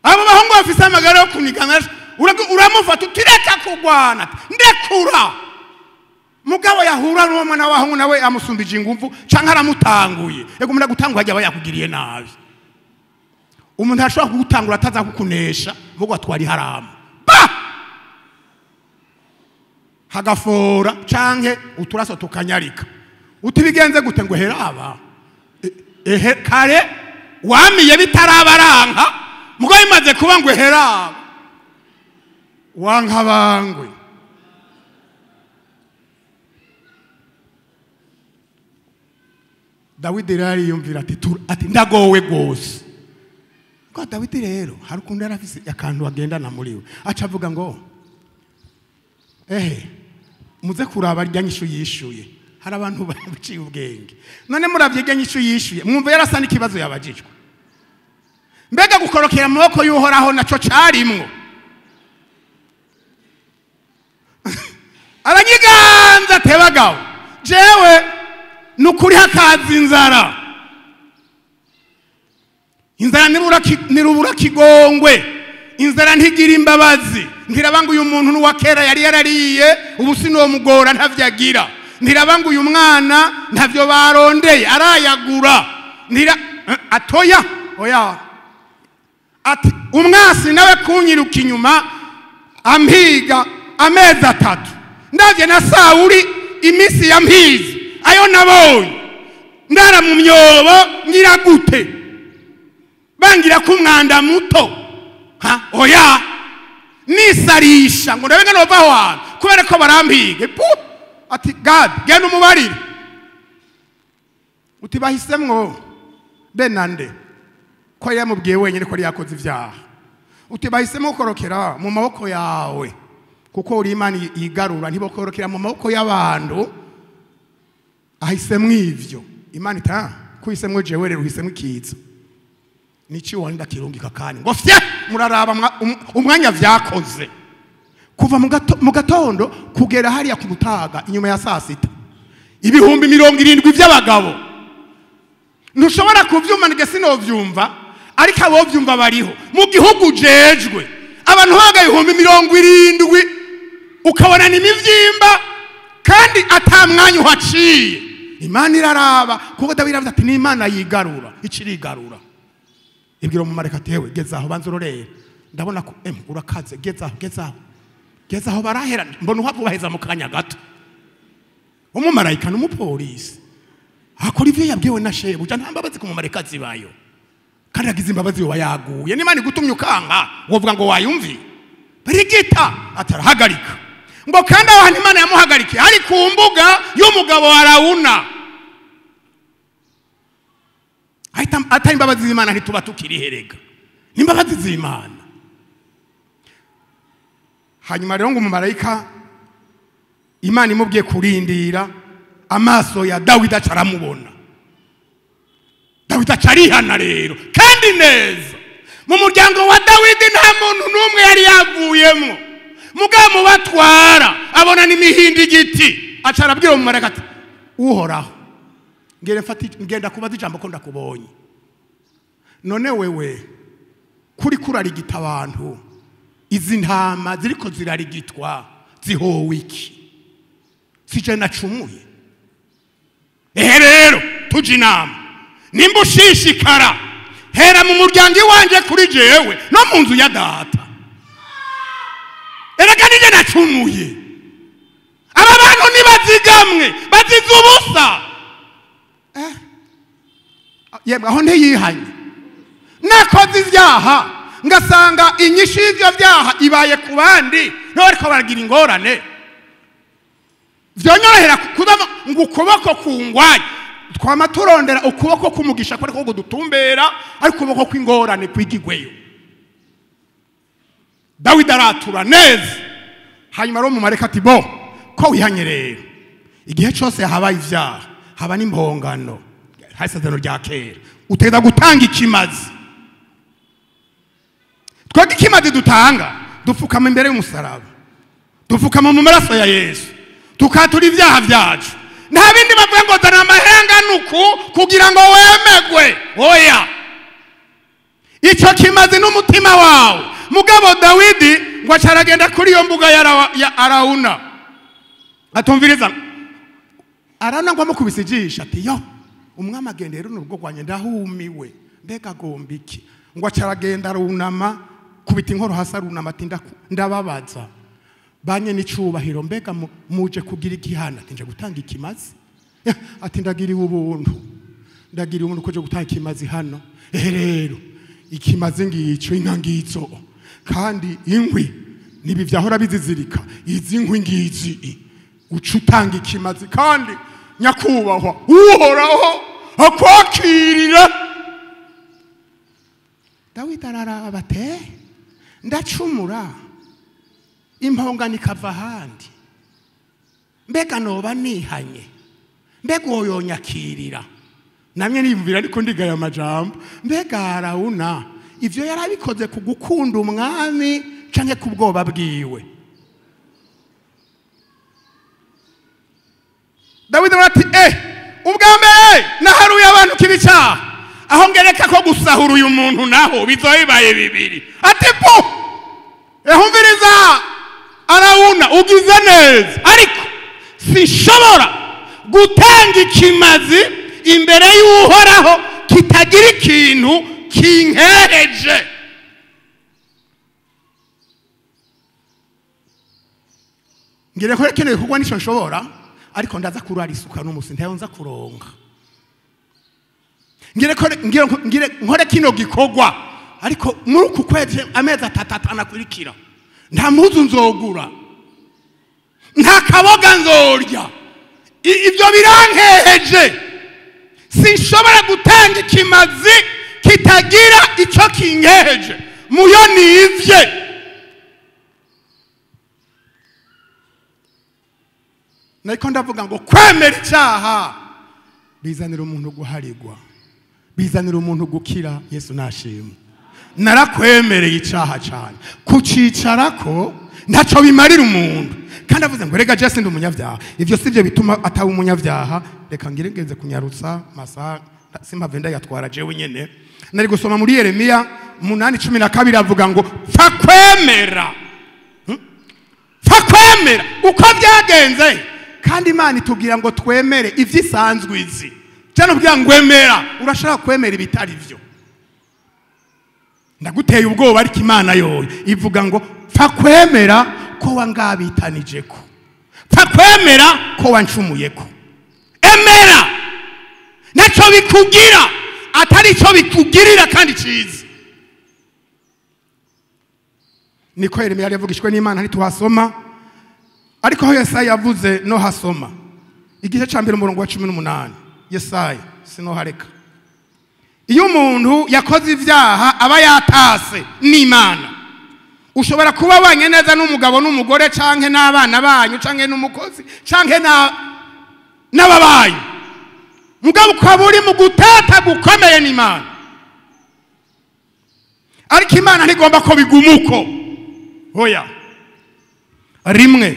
Abo bahungu bafise amagara yo kunigana, uramufata utireka kugwana, ndekura. Mugabo yahura n'uwo mwana w'ahungu nawe amusumbije inguvu canke aramutanguye. Ego umuntu agutangura ajya aba yakugiriye nabi. Umuntu ashobora kugutangura ataza kukunesha, vuga atwari haramu. Ba! Hagafora canke uturaso tukanyarika. Utibigenze gute ngo heraba? Ehe kare wamiye bitarabaranka, mugabo imaze kuba ngo heraba. Wankabangwe. Dawidi rero ariyumvira ati ndagowe gose. Ko Dawidi rero hari ukuntu yari afise akantu agendana muri we, aca avuga ngo ehe muze kuraba rya nyishu yishuye. Hari abantu baciye ubwenge, none muravye rya nyishu yishuye mwumva yarasa n'ikibazo yabajijwe. Mbega gukorokera mu maboko y'Uhoraho naco carimwo. Aranyiganza tebagaho jewe nukuri hakaza inzara, inzara nirubura kigongwe, inzara ntigira imbabazi, ntirabanga uyu muntu n'uwa kera yari yarariye ubu sinomugora ntavyagira, ntirabanga uyu mwana ntavyo barondeye arayagura, ntira atoya oya ati umwasi nawe kunyiruka inyuma ampiga amezi 3 ndavye na Sawuli imisi yampize ayo nabonye ndara mu myobo ngira gute bangira ko umwanda muto ha oya nisarisha ngo ndabe nova aho hantu kubera ko barampige pu ati God genda umubarire uti bahisemwo benande ko yamubwiye wenyine ko yakoze ivyaha, uti bahisemo korokera mu maboko yawe kuko uri Imana yigarura, ntibokorokera mu maboko y'abantu. Ahisemwo ivyo Imana ita kuhisemwo jewe rero uhisemwo ikiza nici wanda kirungika kandi ngo fye muraraba umwanya vyakoze kuva mu gatondo kugera hariya ku mutaga inyuma ya saa 6 70,000 by'abagabo. Ntushobora kuvyumva nige sinovyumva, ariko abo vyumva bariho mu gihugu jejwe abantu baga 70,000 ukabona ni imivyimba kandi atamwanya uhaciye. Imana iraraba kuko Dawidi aravuze ati ni Imana yigarura icirigarura. Ibwira mu mareka tewe geza aho banza urorere ndabona ko urakaze geza geza geza aho barahera mbona uhapubaheza mu kanya gato. Umumarayika n'umupolisi akora ivyo yabwiwe na shebuja, nta mbabazi ku mumareka zibayo kandi agize imbabazi yoba yaguye. N'Imana igutumye ukanka wovuga ngo wayumvi barigita atarahagarika ngo kandi aho hantu Imana yamuhagarikiye ari ku mbuga y'umugabo wa Arawuna. Atari imbabazi z'Imana ntituba tukiriherega, n'imbabazi z'Imana. Hanyuma rero ngo umumarayika Imana imubwiye kurindira amaso ya Dawidi acaramubona. Dawidi acarihana rero kandi neza. Mu muryango wa Dawidi nta muntu n'umwe yari yavuyemo, mugabo mubatwara abona n'imihindi igiti acarabwira umumarayika ati Uhoraho ngenda kubaza ijambo ko ndakubonye, none wewe kuri kurarigita abantu izi ntama ziriko zirarigitwa zihowe iki? Sije nacumuye. Ehe rero tuje inama, nimba ushishikara hera mu muryango iwanje kuri jewe no mu nzu ya data. Erega nije nacumuye, aba bantu nibazigamwe bazize ubusa. Yemwe aho ntiyihanye nakoze ivyaha ngasanga inyishu y'ivyo vyaha ibaye ku bandi no bariko baragira ingorane, vyonyorohera kudama ngo ukuboko kungwanye. Twama turondera ukuboko kumugisha ko ariko gudutumbera, ariko ukuboko kw'ingorane kwigigweyo. Dawidi aratura neza. Hanyuma rero umumarayika ati bo ko wihanye rero igihe cyose habaye ivyaha haba n'impongano hari isezerano rya kera utegeza gutanga ikimazi. Twebwe ikimazi dutanga dupfukama imbere y'umusaraba, dupfukama mu maraso ya Yesu, tukatura ibyaha byacu. Nta bindi bavuga ngo zana amahenga nuku kugira ngo wemegwe, oya icyo kimazi n'umutima wawe. Mugabo Dawidi ngo acaragenda kuri iyo mbuga ya Arawuna atumviriza Arawuna ngo amukubise ijisho ati yo umwami agendera runo rugo rwanjye ndahumiwe mbega agomba iki? Ngo acaragenda arunama kubita inkoro hasi arunama ati ndababaza banye n'icubahiro mbega muje kugira igihano? Ati nje gutanga ikimazi. Ati ndagiriwe ubuntu, ndagiriwe ubuntu ko je gutanga ikimazi hano. Ehe rero ikimazi ngico inka ngizo kandi inkwi nibi vyahora bizizirika izi nkwi ngizi uca utanga ikimazi kandi nyakubahwa Uhoraho Akwakirira. Dawidi araraba ate ndacumura impongano ikava ahandi, mbega noba nihanye, mbega uwo yonyakirira. Namwe niyumvira ariko ndigaya amajambo, mbega Arawuna ivyo yarabikoze ku gukunda umwami canke ku bwoba bwiwe. Dawidi ati ubwa mbere naharuye abantu kibicaha, aho ngereka ko gusahura uyu muntu naho bizobibaye bibiri. Ati po ehumviriza Arawuna ugize neza, ariko sinshobora gutanga ikimazi imbere y'Uhoraho kitagira ikintu kinkereje. Ngire ko keneye kugwa nico nshobora, ariko ndaza kurara isuka n'umusi ntayo nza kuronka. Ngire ko ngire nkore kino gikogwa, ariko muri uku kwezi amezi atatu anakurikira nta mpuzu nzogura, nta kaboga nzorya. Ibyo birankeheje, sinshobora gutanga ikimazi kitagira icyo kinkeheje muyo nivye. Nariko ndavuga ngo kwemera icyaha bizanira umuntu guharigwa, bizanira umuntu gukira. Yesu nashimwe. Narakwemereye icyaha cyane, kucicarako ntaco bimarira umuntu. Kandi avuze ngo rega Jesse ndi umunyabyaha, ivyo sivyo bituma ataba umunyabyaha. Reka ngire ngenze kunyarutsa masaha simpave ndayatwara jewe nyene. Nari gusoma muri Yeremiya 8:12 avuga ngo pfa kwemera, pfa kwemera uko byagenze. Kandi Imana itubwira ngo twemere ivyisanzwe izi. Cyane ubwira ngo emera, urashaka kwemera ibitari vyo. Ndaguteye ubwoba, ariko Imana yoyo ivuga ngo pfa kwemera ko wangabitanijeko, pfa kwemera ko wancumuyeko. Emera ntacyo bikugira atari cyo bikugirira kandi ciza. Niko Yeremiya yavugishwe n'Imana, ntituhasoma, ariko aho Yesaya yavuze no hasoma igice ca mbere umurongo wa 18. Yesaya sinohareka. Iyo umuntu yakoze ivyaha aba yatase n'Imana. Ushobora kuba wanye neza n'umugabo n'umugore canke n'abana banyu canke n'umukozi canke n'ababanyu, mugabo ukaba uri mu gutata gukomeye n'Imana. Ariko Imana ntigomba ko bigumuko. Hoya rimwe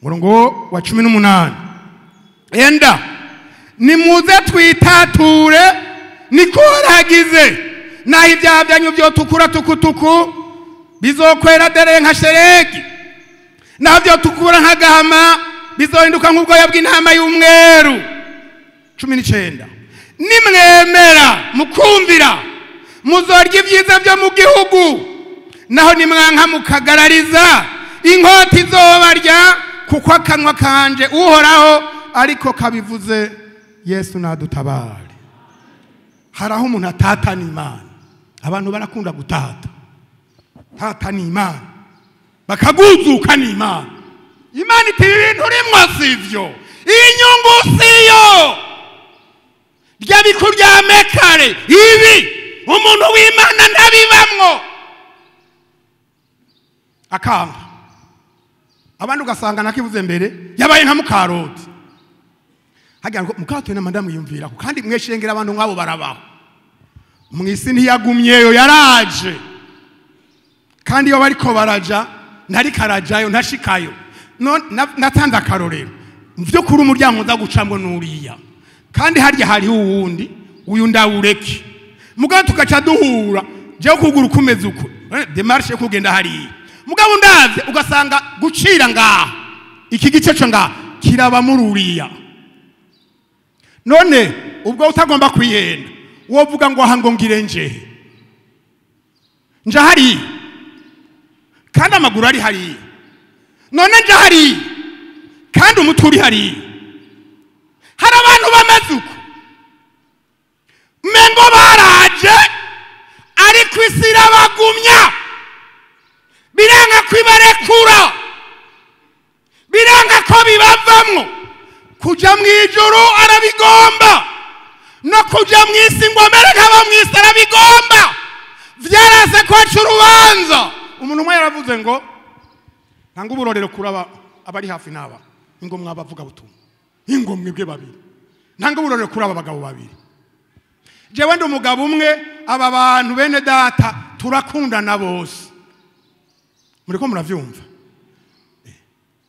murongo wa 18, enda nimuze twitature niko ragize, naho ibyaha byanyu byotukura tukutuku bizokwera dere nka sheregi, naho byotukura nka gahama bizohinduka nk'ubwoya bw'intama y'umweru. 19, nimwemera mukumvira muzorya ibyiza byo mu gihugu, naho nimwanka mukagarariza inkota izobarya, kuko akanwa kanje Uhoraho ariko kabivuze. Yesu nadutabare. Hari aho umuntu atatana Imana. Abantu barakunda gutata, tatana Imana, bakaguzuka n'Imana. Imana iti ibintu rimwe sivyo, inyungu siyo, rya bikuryame kare ibi umuntu w'Imana ntabibamwo. Akanga abandi ugasanga nakivuze mbere yabaye nka mukaroti. Hagira ngo mukaroti na madamu yumvira ko, kandi mweshengera abantu nk'abo barabaho mwisi. Ntiyagumyeyo, yaraje. Kandi iyo bariko baraja ntari karajayo ntashikayo. Natanze akarorero mvyo kuri umuryango nza gucamwo nuriya, kandi harya hariho uwundi, uyu ndawureke. Mugabo tugaca duhura je kugura kumeze uko demarche kugenda hariya, mugabo ndavye ugasanga gucira ngaha iki gice cyo ngaha kiraba mururiya. None ubwo utagomba kwihenda wovuga ngo aha ngo ngire njehe nja hariya, kandi amaguru ari hariya. None nja hariya kandi umutwe uri hariya. Hari abantu bameze uko mengo baraje, ariko isi irabagumya, biranga kwibarekura, biranga ko bibavamwo. Kuja mu ijuru arabigomba, No kuja mu isi ngo amere nk'abo mu isi arabigomba. Vyarase kwaca urubanza. Umuntu umwe yaravuze ngo ntanga uburorero kuraba abari hafi n'aba, ingo mwabavuga butumwa, ingo mwebwe babiri, ntanga uburorero kuraba abagabo babiri. Jewe ndi umugabo umwe, aba bantu bene data turakundana bose. Muriko muravyumva?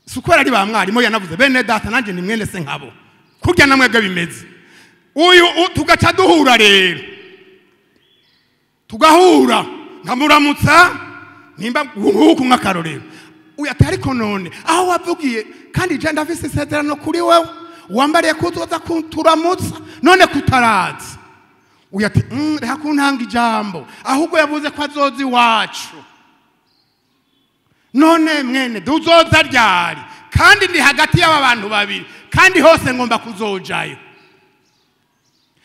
Si uko ari ba mwarimu yanavuze bene data, nanjye ni mwene se nkabo, kurya namwebwe bimeze. Uyu tugaca duhura rero, tugahura nkamuramutsa nimba nkuku nk'akarorero. Uyu ati ariko none aho wavugiye kandi je ndafise isezerano kuri wewe, wambariye kuzoza kuturamutsa none kutaraza. Uyu ati reka kuntanga ijambo, ahubwo yavuze ko azoza iwacu. None mwene duzoza ryari? Kandi ndi hagati y'aba bantu babiri, kandi hose ngomba kuzojayo.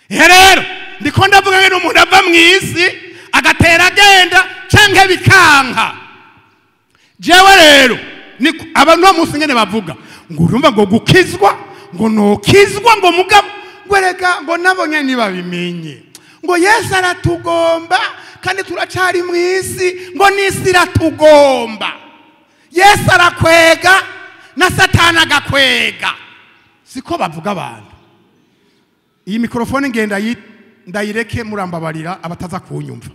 Rero ndiko ndavuga ngo umuntu ava mu isi agatera agenda canke bikanka. Jewe rero aba no munsi ngene bavuga ngo urumva ngo gukizwa, ngo nokizwa, ngo mugabo ngo rega ngo nabonye nibabimenye ngo Yesu aratugomba kandi turacari mu isi, ngo n'isi iratugomba. Yesu arakwega na Satani agakwega. Siko bavuga abantu. Iyi mikrofone ngenda ndayireke, murambabarira abataza kunyumva.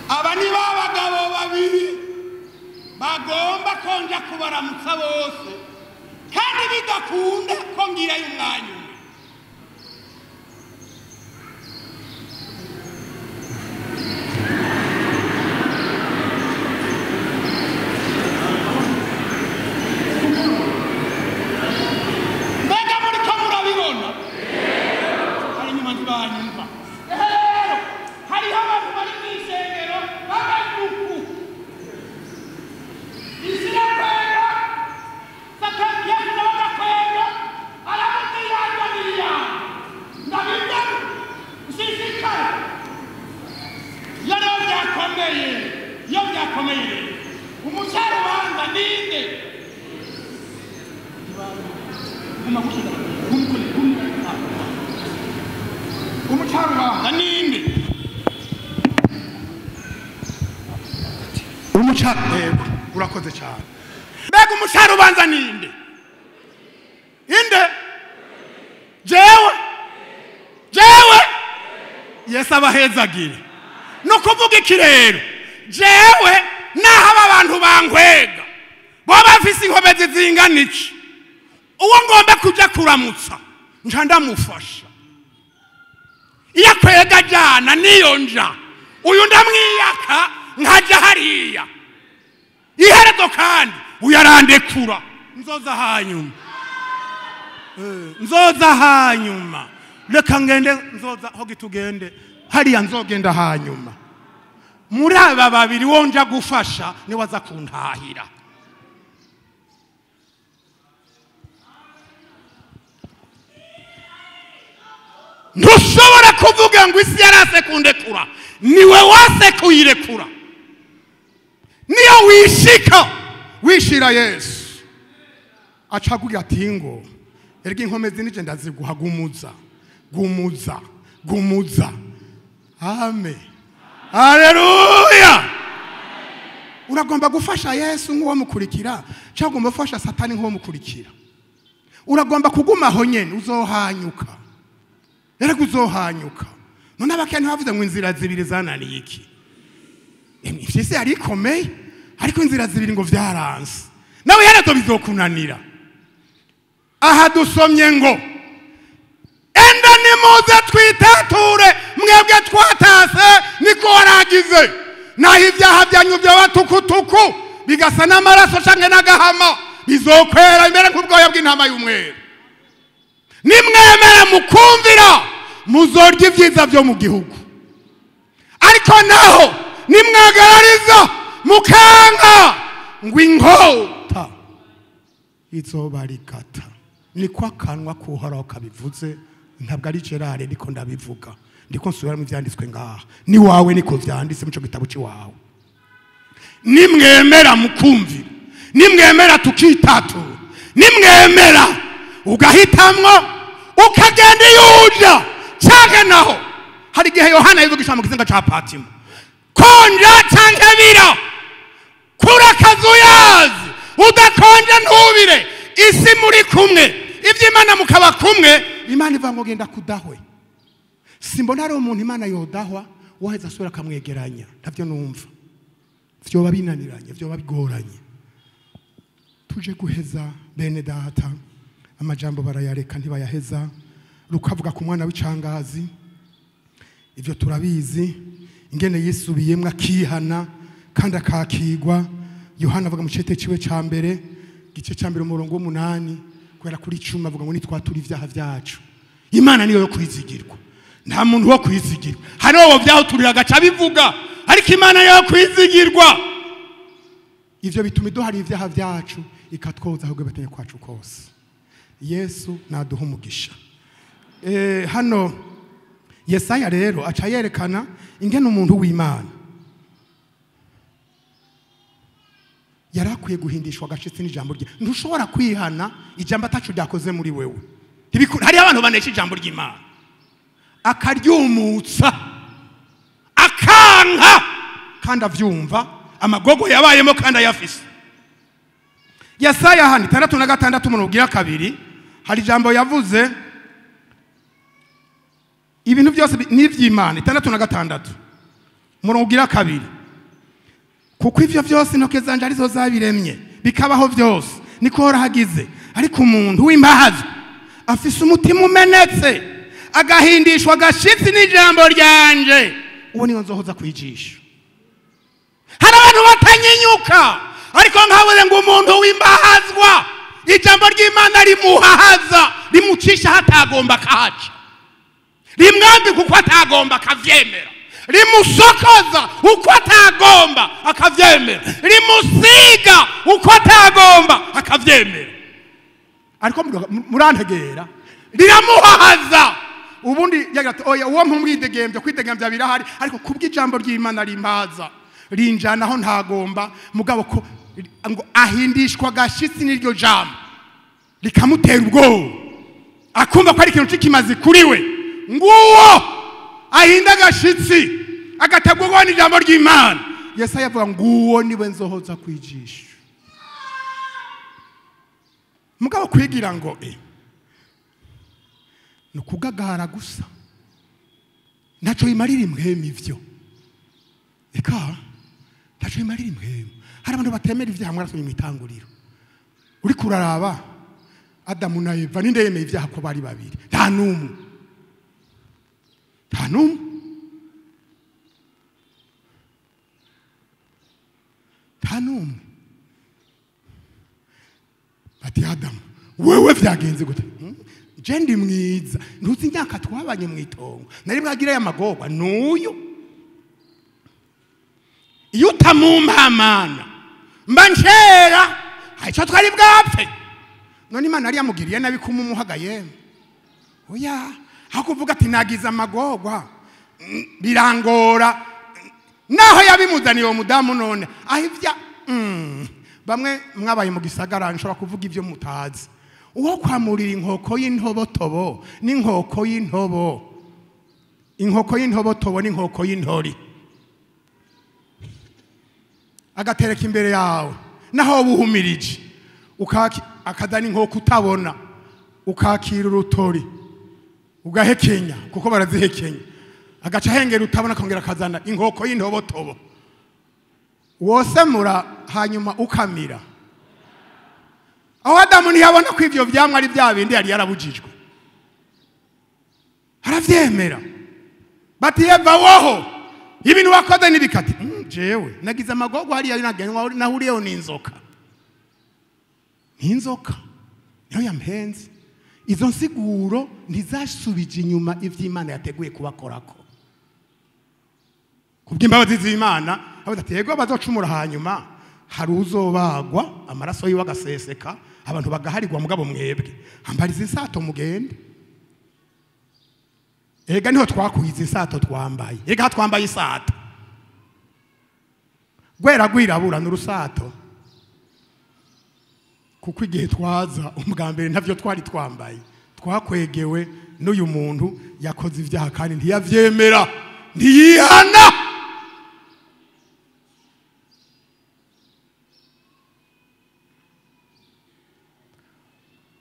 Aba ni babagabo babiri bagomba konja kubaramutsa bose, kandi bidakunda ko ngirayo umwanya umwe. Mbega muriko murabibona? Hari inyuma ntibanyumva. Rero hariho abantu bari mw'isengero b'abanyuku. Isi irakwega, Satani Yesu nawe agakwega, aravuga iyanja n'iyanja. Ndabibona, nshishikare. Iyo rero byakomeye, iyo byakomeye rero, umucarubanza ninde? Umucarubanza ninde? Yego, urakoze cyane. Mbega umucarubanza ninde? Inde? Jewe? Jewe? Yesu abahezagire. No kuvuga iki rero? Jewe naho aba bantu bankwega bo bafise inkomezi zingana iki, uwo ngomba kuja kuramutsa nca ndamufasha. Iyo akwega ajana niyo nja, uyu ndamwiyaka nkaja hariya. Iherezo kandi uyarandekura, nzoza hanyuma. Nzoza hanyuma, reka ngende, nzoza hogi tugende hariya, nzogenda hanyuma. Muri aba babiri wonja gufasha niwe aza kuntahira. Ntushobora kuvuga ngo isi yarase kundekura, niwe wase kuyirekura. Niyo wishika wishira Yesu acakugira ati ngo erega inkomezi nije ndaziguha, gumuza gumuza gumuza. Amen, haleluya. Uragomba gufasha Yesu nk'uwo mukurikira, cyangwa ugomba gufasha Satani nk'uwo mukurikira? Uragomba kuguma aho nyene, uzohanyuka. Erega uzohanyuka. None abakene bavuze ngo inzira zibiri zananiye iki? Imfyisi yari ikomeye, ariko inzira zibiri ngo vyaranse. Nawe herezo bizokunanira. Aha dusomye ngo enda nimuze twitature mwebwe twatase niko waragize, naho ibyaha byanyu by'abatukutuku bigasa n'amaraso canke n'agahama, bizokwera imbere nk'ubwoya bw'intama y'umweru. Nimwemera mukumvira muzorya ibyiza byo mu gihugu. Ariko naho nimwagarariza mukanga ngo inkota izobarikata. Niko akanwa k'Uhoraho kabivuze, ntabwo ari Gerard ndiko ndabivuga, ndiko nsubira mu vyanditswe ngaha. Ni wawe niko vyanditse muco gitabo ciwawe. Nimwemera mukumvira, Nimwemera tukitatura, nimwemera ugahitamwo ukagenda yuja canke naho. Hari igihe Yohana yivugisha mu kizinga ca Patimo, konja canke bira, kura kazuyazi, udakonja ntubire, isi muri kumwe, ivy'Imana mukaba kumwe. Imana ivuga ngo genda kudahwe. Simbona ari umuntu Imana yodahwa waheza asubira akamwegeranya, ntavyo numva. Vyoba binaniranye, vyoba bigoranye. Tuje guheza bene data, amajambo barayareka ntibayaheza. Rukavuga ku mwana w'icangazi, ivyo turabizi, ingene yisubiyemwo akihana kandi akakigwa. Yohana avuga mu cete ciwe ca mbere, gice ca mbere umurongo w'umunani kubera kuri 10, avuga ngo nitwatura ivyaha vyacu. Imana niyo yo kwizigirwa, nta muntu wo kwizigirwa. Hari uwo vyahuturira agaca bivuga, ariko Imana yo kwizigirwa. Ivyo bituma iduhara ivyaha vyacu, ikatwoza ahubwo batanye kwacu kose. Yesu naduha umugisha. Hano Yesaya rero aca yerekana ingene umuntu w'Imana yarakwiye guhindishwa agashitsi n'ijambo rye. Ntushobora kwihana ijambo atacu ryakoze muri wewe. Hari abantu banesha ijambo ry'Imana akaryumutsa akanka kandi avyumva amagogo yabayemo kandi ayafise. Yesaya hano 66 umurongo ugira kabiri, hari ijambo yavuze ibintu byose n'ivy'Imana. 66 umurongo ugira kabiri, kuko ivyo vyose intoke zanje arizo zabiremye bikabaho vyose, niko horahagize. Ariko umuntu w'imbahazi afise umutima umenetse agahindishwa agashitsi n'ijambo ryanje, uwo niwe nzohoza kwijisha. Hari abantu batanyinyuka, ariko nkabuze ngo umuntu w'imbahazwa ijambo ry'Imana rimuhahaza, rimucisha hatagomba kahaca, rimwambika uko atagomba akavyemera, rimusokoza uko atagomba akavyemera, rimusiga uko atagomba akavyemera. Ariko murantegera, riramuhahaza. Ubundi yagira ati oya, uwo mpumwidegembya, kwidegembya birahari, ariko kubw'ijambo ry'Imana rimpaza rinjana aho ntagomba. Mugabo ko ngo ahindishwa agashitsi n'iryo jambo rikamutera ubwoba, akumva ko ari ikintu c'ikimazi kuri we. Nguwo ahinda agashitsi agatabwa n'ijambo ry'Imana. Yesaya avuga nguwo niwe nzohoza kwijisha. Mugabo kwigira ngo nukugagara gusa, ntaco bimarira imwemu ivyo. Eka ntaco bimarira imwemu. Hari abantu batemera ivyaha mwarasomye mwitanguriro. Uri kuraraba Adamu na Eva, ninde yemeye ivyaha ko bari babiri? Nta numwe, nta numwe. Nta numwe. Bati Adamu, wewe vyagenze gute? Je ndi mwiza, ntuzi imyaka twabanye mwitongo, nari bwagira y'amagorwa n'uyu. Iyo utamumpamana mba ncera, hari ico twari bwapfe. None Imana yari yamugiriye nabi kumumuhaga yemwe. Oya, aho kuvuga ati nagize amagorwa birangora, naho yabimuzaniye uwo mudamu. None aho ivya bamwe mwabaye mu gisagara, nshobora kuvuga ivyo mutazi. Uwo kwamurira inkoko y'intobotobo n'inkoko y'intobo, inkoko y'intobotobo n'inkoko y'intori, agatereka imbere yawe, naho buhumirije akazana inkoko utabona, ukakira urutori ugahekenya, kuko barazihekenya, agaca ahengera utabona, akongera akazana inkoko y'intobotobo, wosemura hanyuma ukamira. Aho Adamu ntiyabona ko ivyo vyamwa ari bya bindi yari yarabujijwe, aravyemera. Bati Eva, woho ibintu wakoze nibikati. Jewe nagize amagorwa hariya nahuriyeho n'inzoka, n'inzoka niyo yampenze. Izo nsiguro ntizasubije inyuma ivy'Imana yateguye kubakorako. Kubw'imbabazi z'Imana avuga ati yego bazocumura, hanyuma hari uzobagwa amaraso yiwe agaseseka, abantu bagaharigwa, mugabo mwebwe ambariza isato mugende. Ega niho twakuye izi sato twambaye, ega twambaye isato gwera gwirabura n'urusato. Kuko igihe twaza ubwa mbere ntavyo twari twambaye, twakwegewe n'uyu muntu yakoze ibyaha kandi ntiyavyemera, ntiyihana.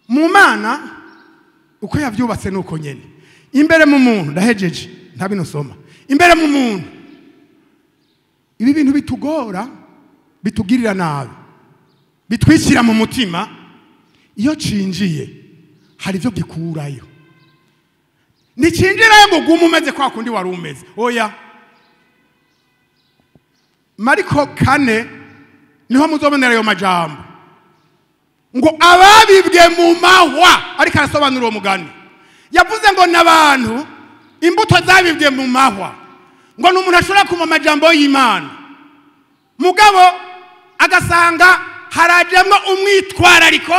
Mu Mana uko yavyubatse nuko nyene imbere mu muntu, ndahejeje ntabinosoma. Imbere mu muntu ibi bintu bitugora, bitugirira nabi, bitwishyira mu mutima. Iyo cinjiye hari ibyo gikurayo. Nticinjirayo ngo ugume umeze kwa kundi wari umeze, oya. Mariko 4 niho muzobonera ayo majambo ngo ababibwe mu mahwa. Ariko arasobanura uwo mugani, yavuze ngo n'abantu imbuto zabibwe mu mahwa, ngo ni umuntu ashobora kumva amajambo y'Imana mugabo agasanga harajemwo umwitwarariko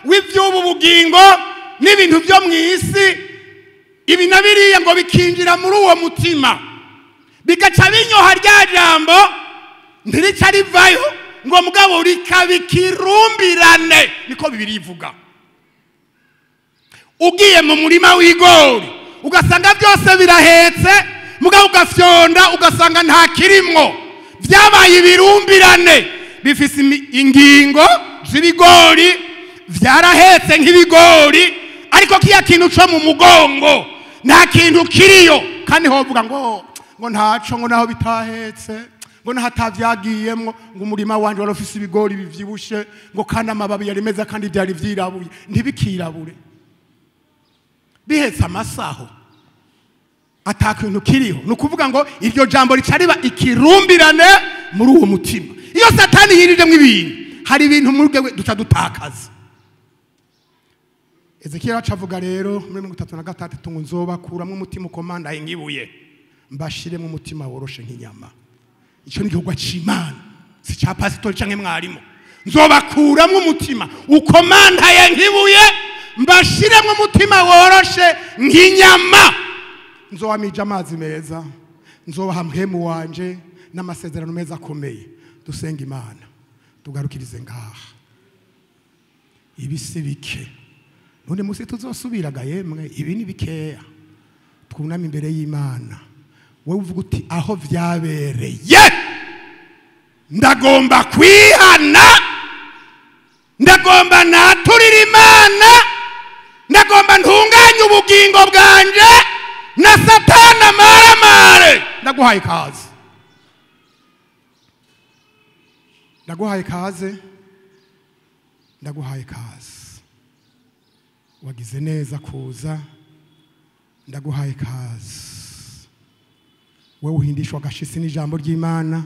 w'ivy'ubu bugingo n'ibintu byo mu isi, ibi na biriya ngo bikinjira muri uwo mutima, bigaca binyoha rya jambo ntirica rivayo, ngo mugabo rikabikirumbirane. Niko Bibiliya ivuga. Ugiye mu murima w'igori ugasanga byose birahetse, mugabo ugafyonda ugasanga nta kirimwo, byabaye ibirumbirane, bifise ingingo z'ibigori, vyarahetse nk'ibigori, ariko kiya kintu co mu mugongo nta kintu kiriyo. Kandi hovuga ngo ntaco, ngo naho bitahetse, ngo nahatavyagiyemwo, ngo umurima wanje wari ufise ibigori bivyibushe, ngo kandi amababi yari meza kandi vyari vyirabuye, ntibikirabure, bihetse amasaho atakintu kiriho. Ni ukuvuga ngo iryo jambo rica riba ikirumbirane muri uwo mutima. Iyo Satani yirijemwo ibintu, hari ibintu muri wewe duca dutakaza. Ezekiel acavuga rero muri 36 ngo nzobakuramwo umutima ukomandaye nk'ibuye, mbashiremo umutima woroshe nk'inyama. Icyo ni igikorwa c'Imana, si ca pasitori canke mwarimu. Nzobakuramwo umutima ukomandaye nk'ibuye, mbashiremo umutima woroshe nk'inyama. Nzobamija amazi meza, nzobaha mpemu wanje n'amasezerano meza akomeye. Dusenga Imana, tugarukirize ngaha. Ibi si bike, none musi tuzosubiraga yemwe, ibi ni bikeya. Twuname imbere y'Imana. Wowe uvuga uti aho vyabereye ndagomba kwihana, ndagomba naturira Imana, ndagomba ntunganye ubugingo bwanje na Satana maramare. Ndaguhaye ikaze, ndaguhaye ikaze, ndaguhaye ikaze. Wagize neza kuza, ndaguhaye ikaze. Wewe uhindishwa agashitsi n'ijambo ry'Imana,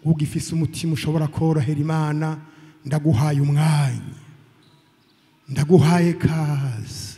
ugifise umutima ushobora korohera Imana, ndaguhaye umwanya, ndaguhaye ikaze.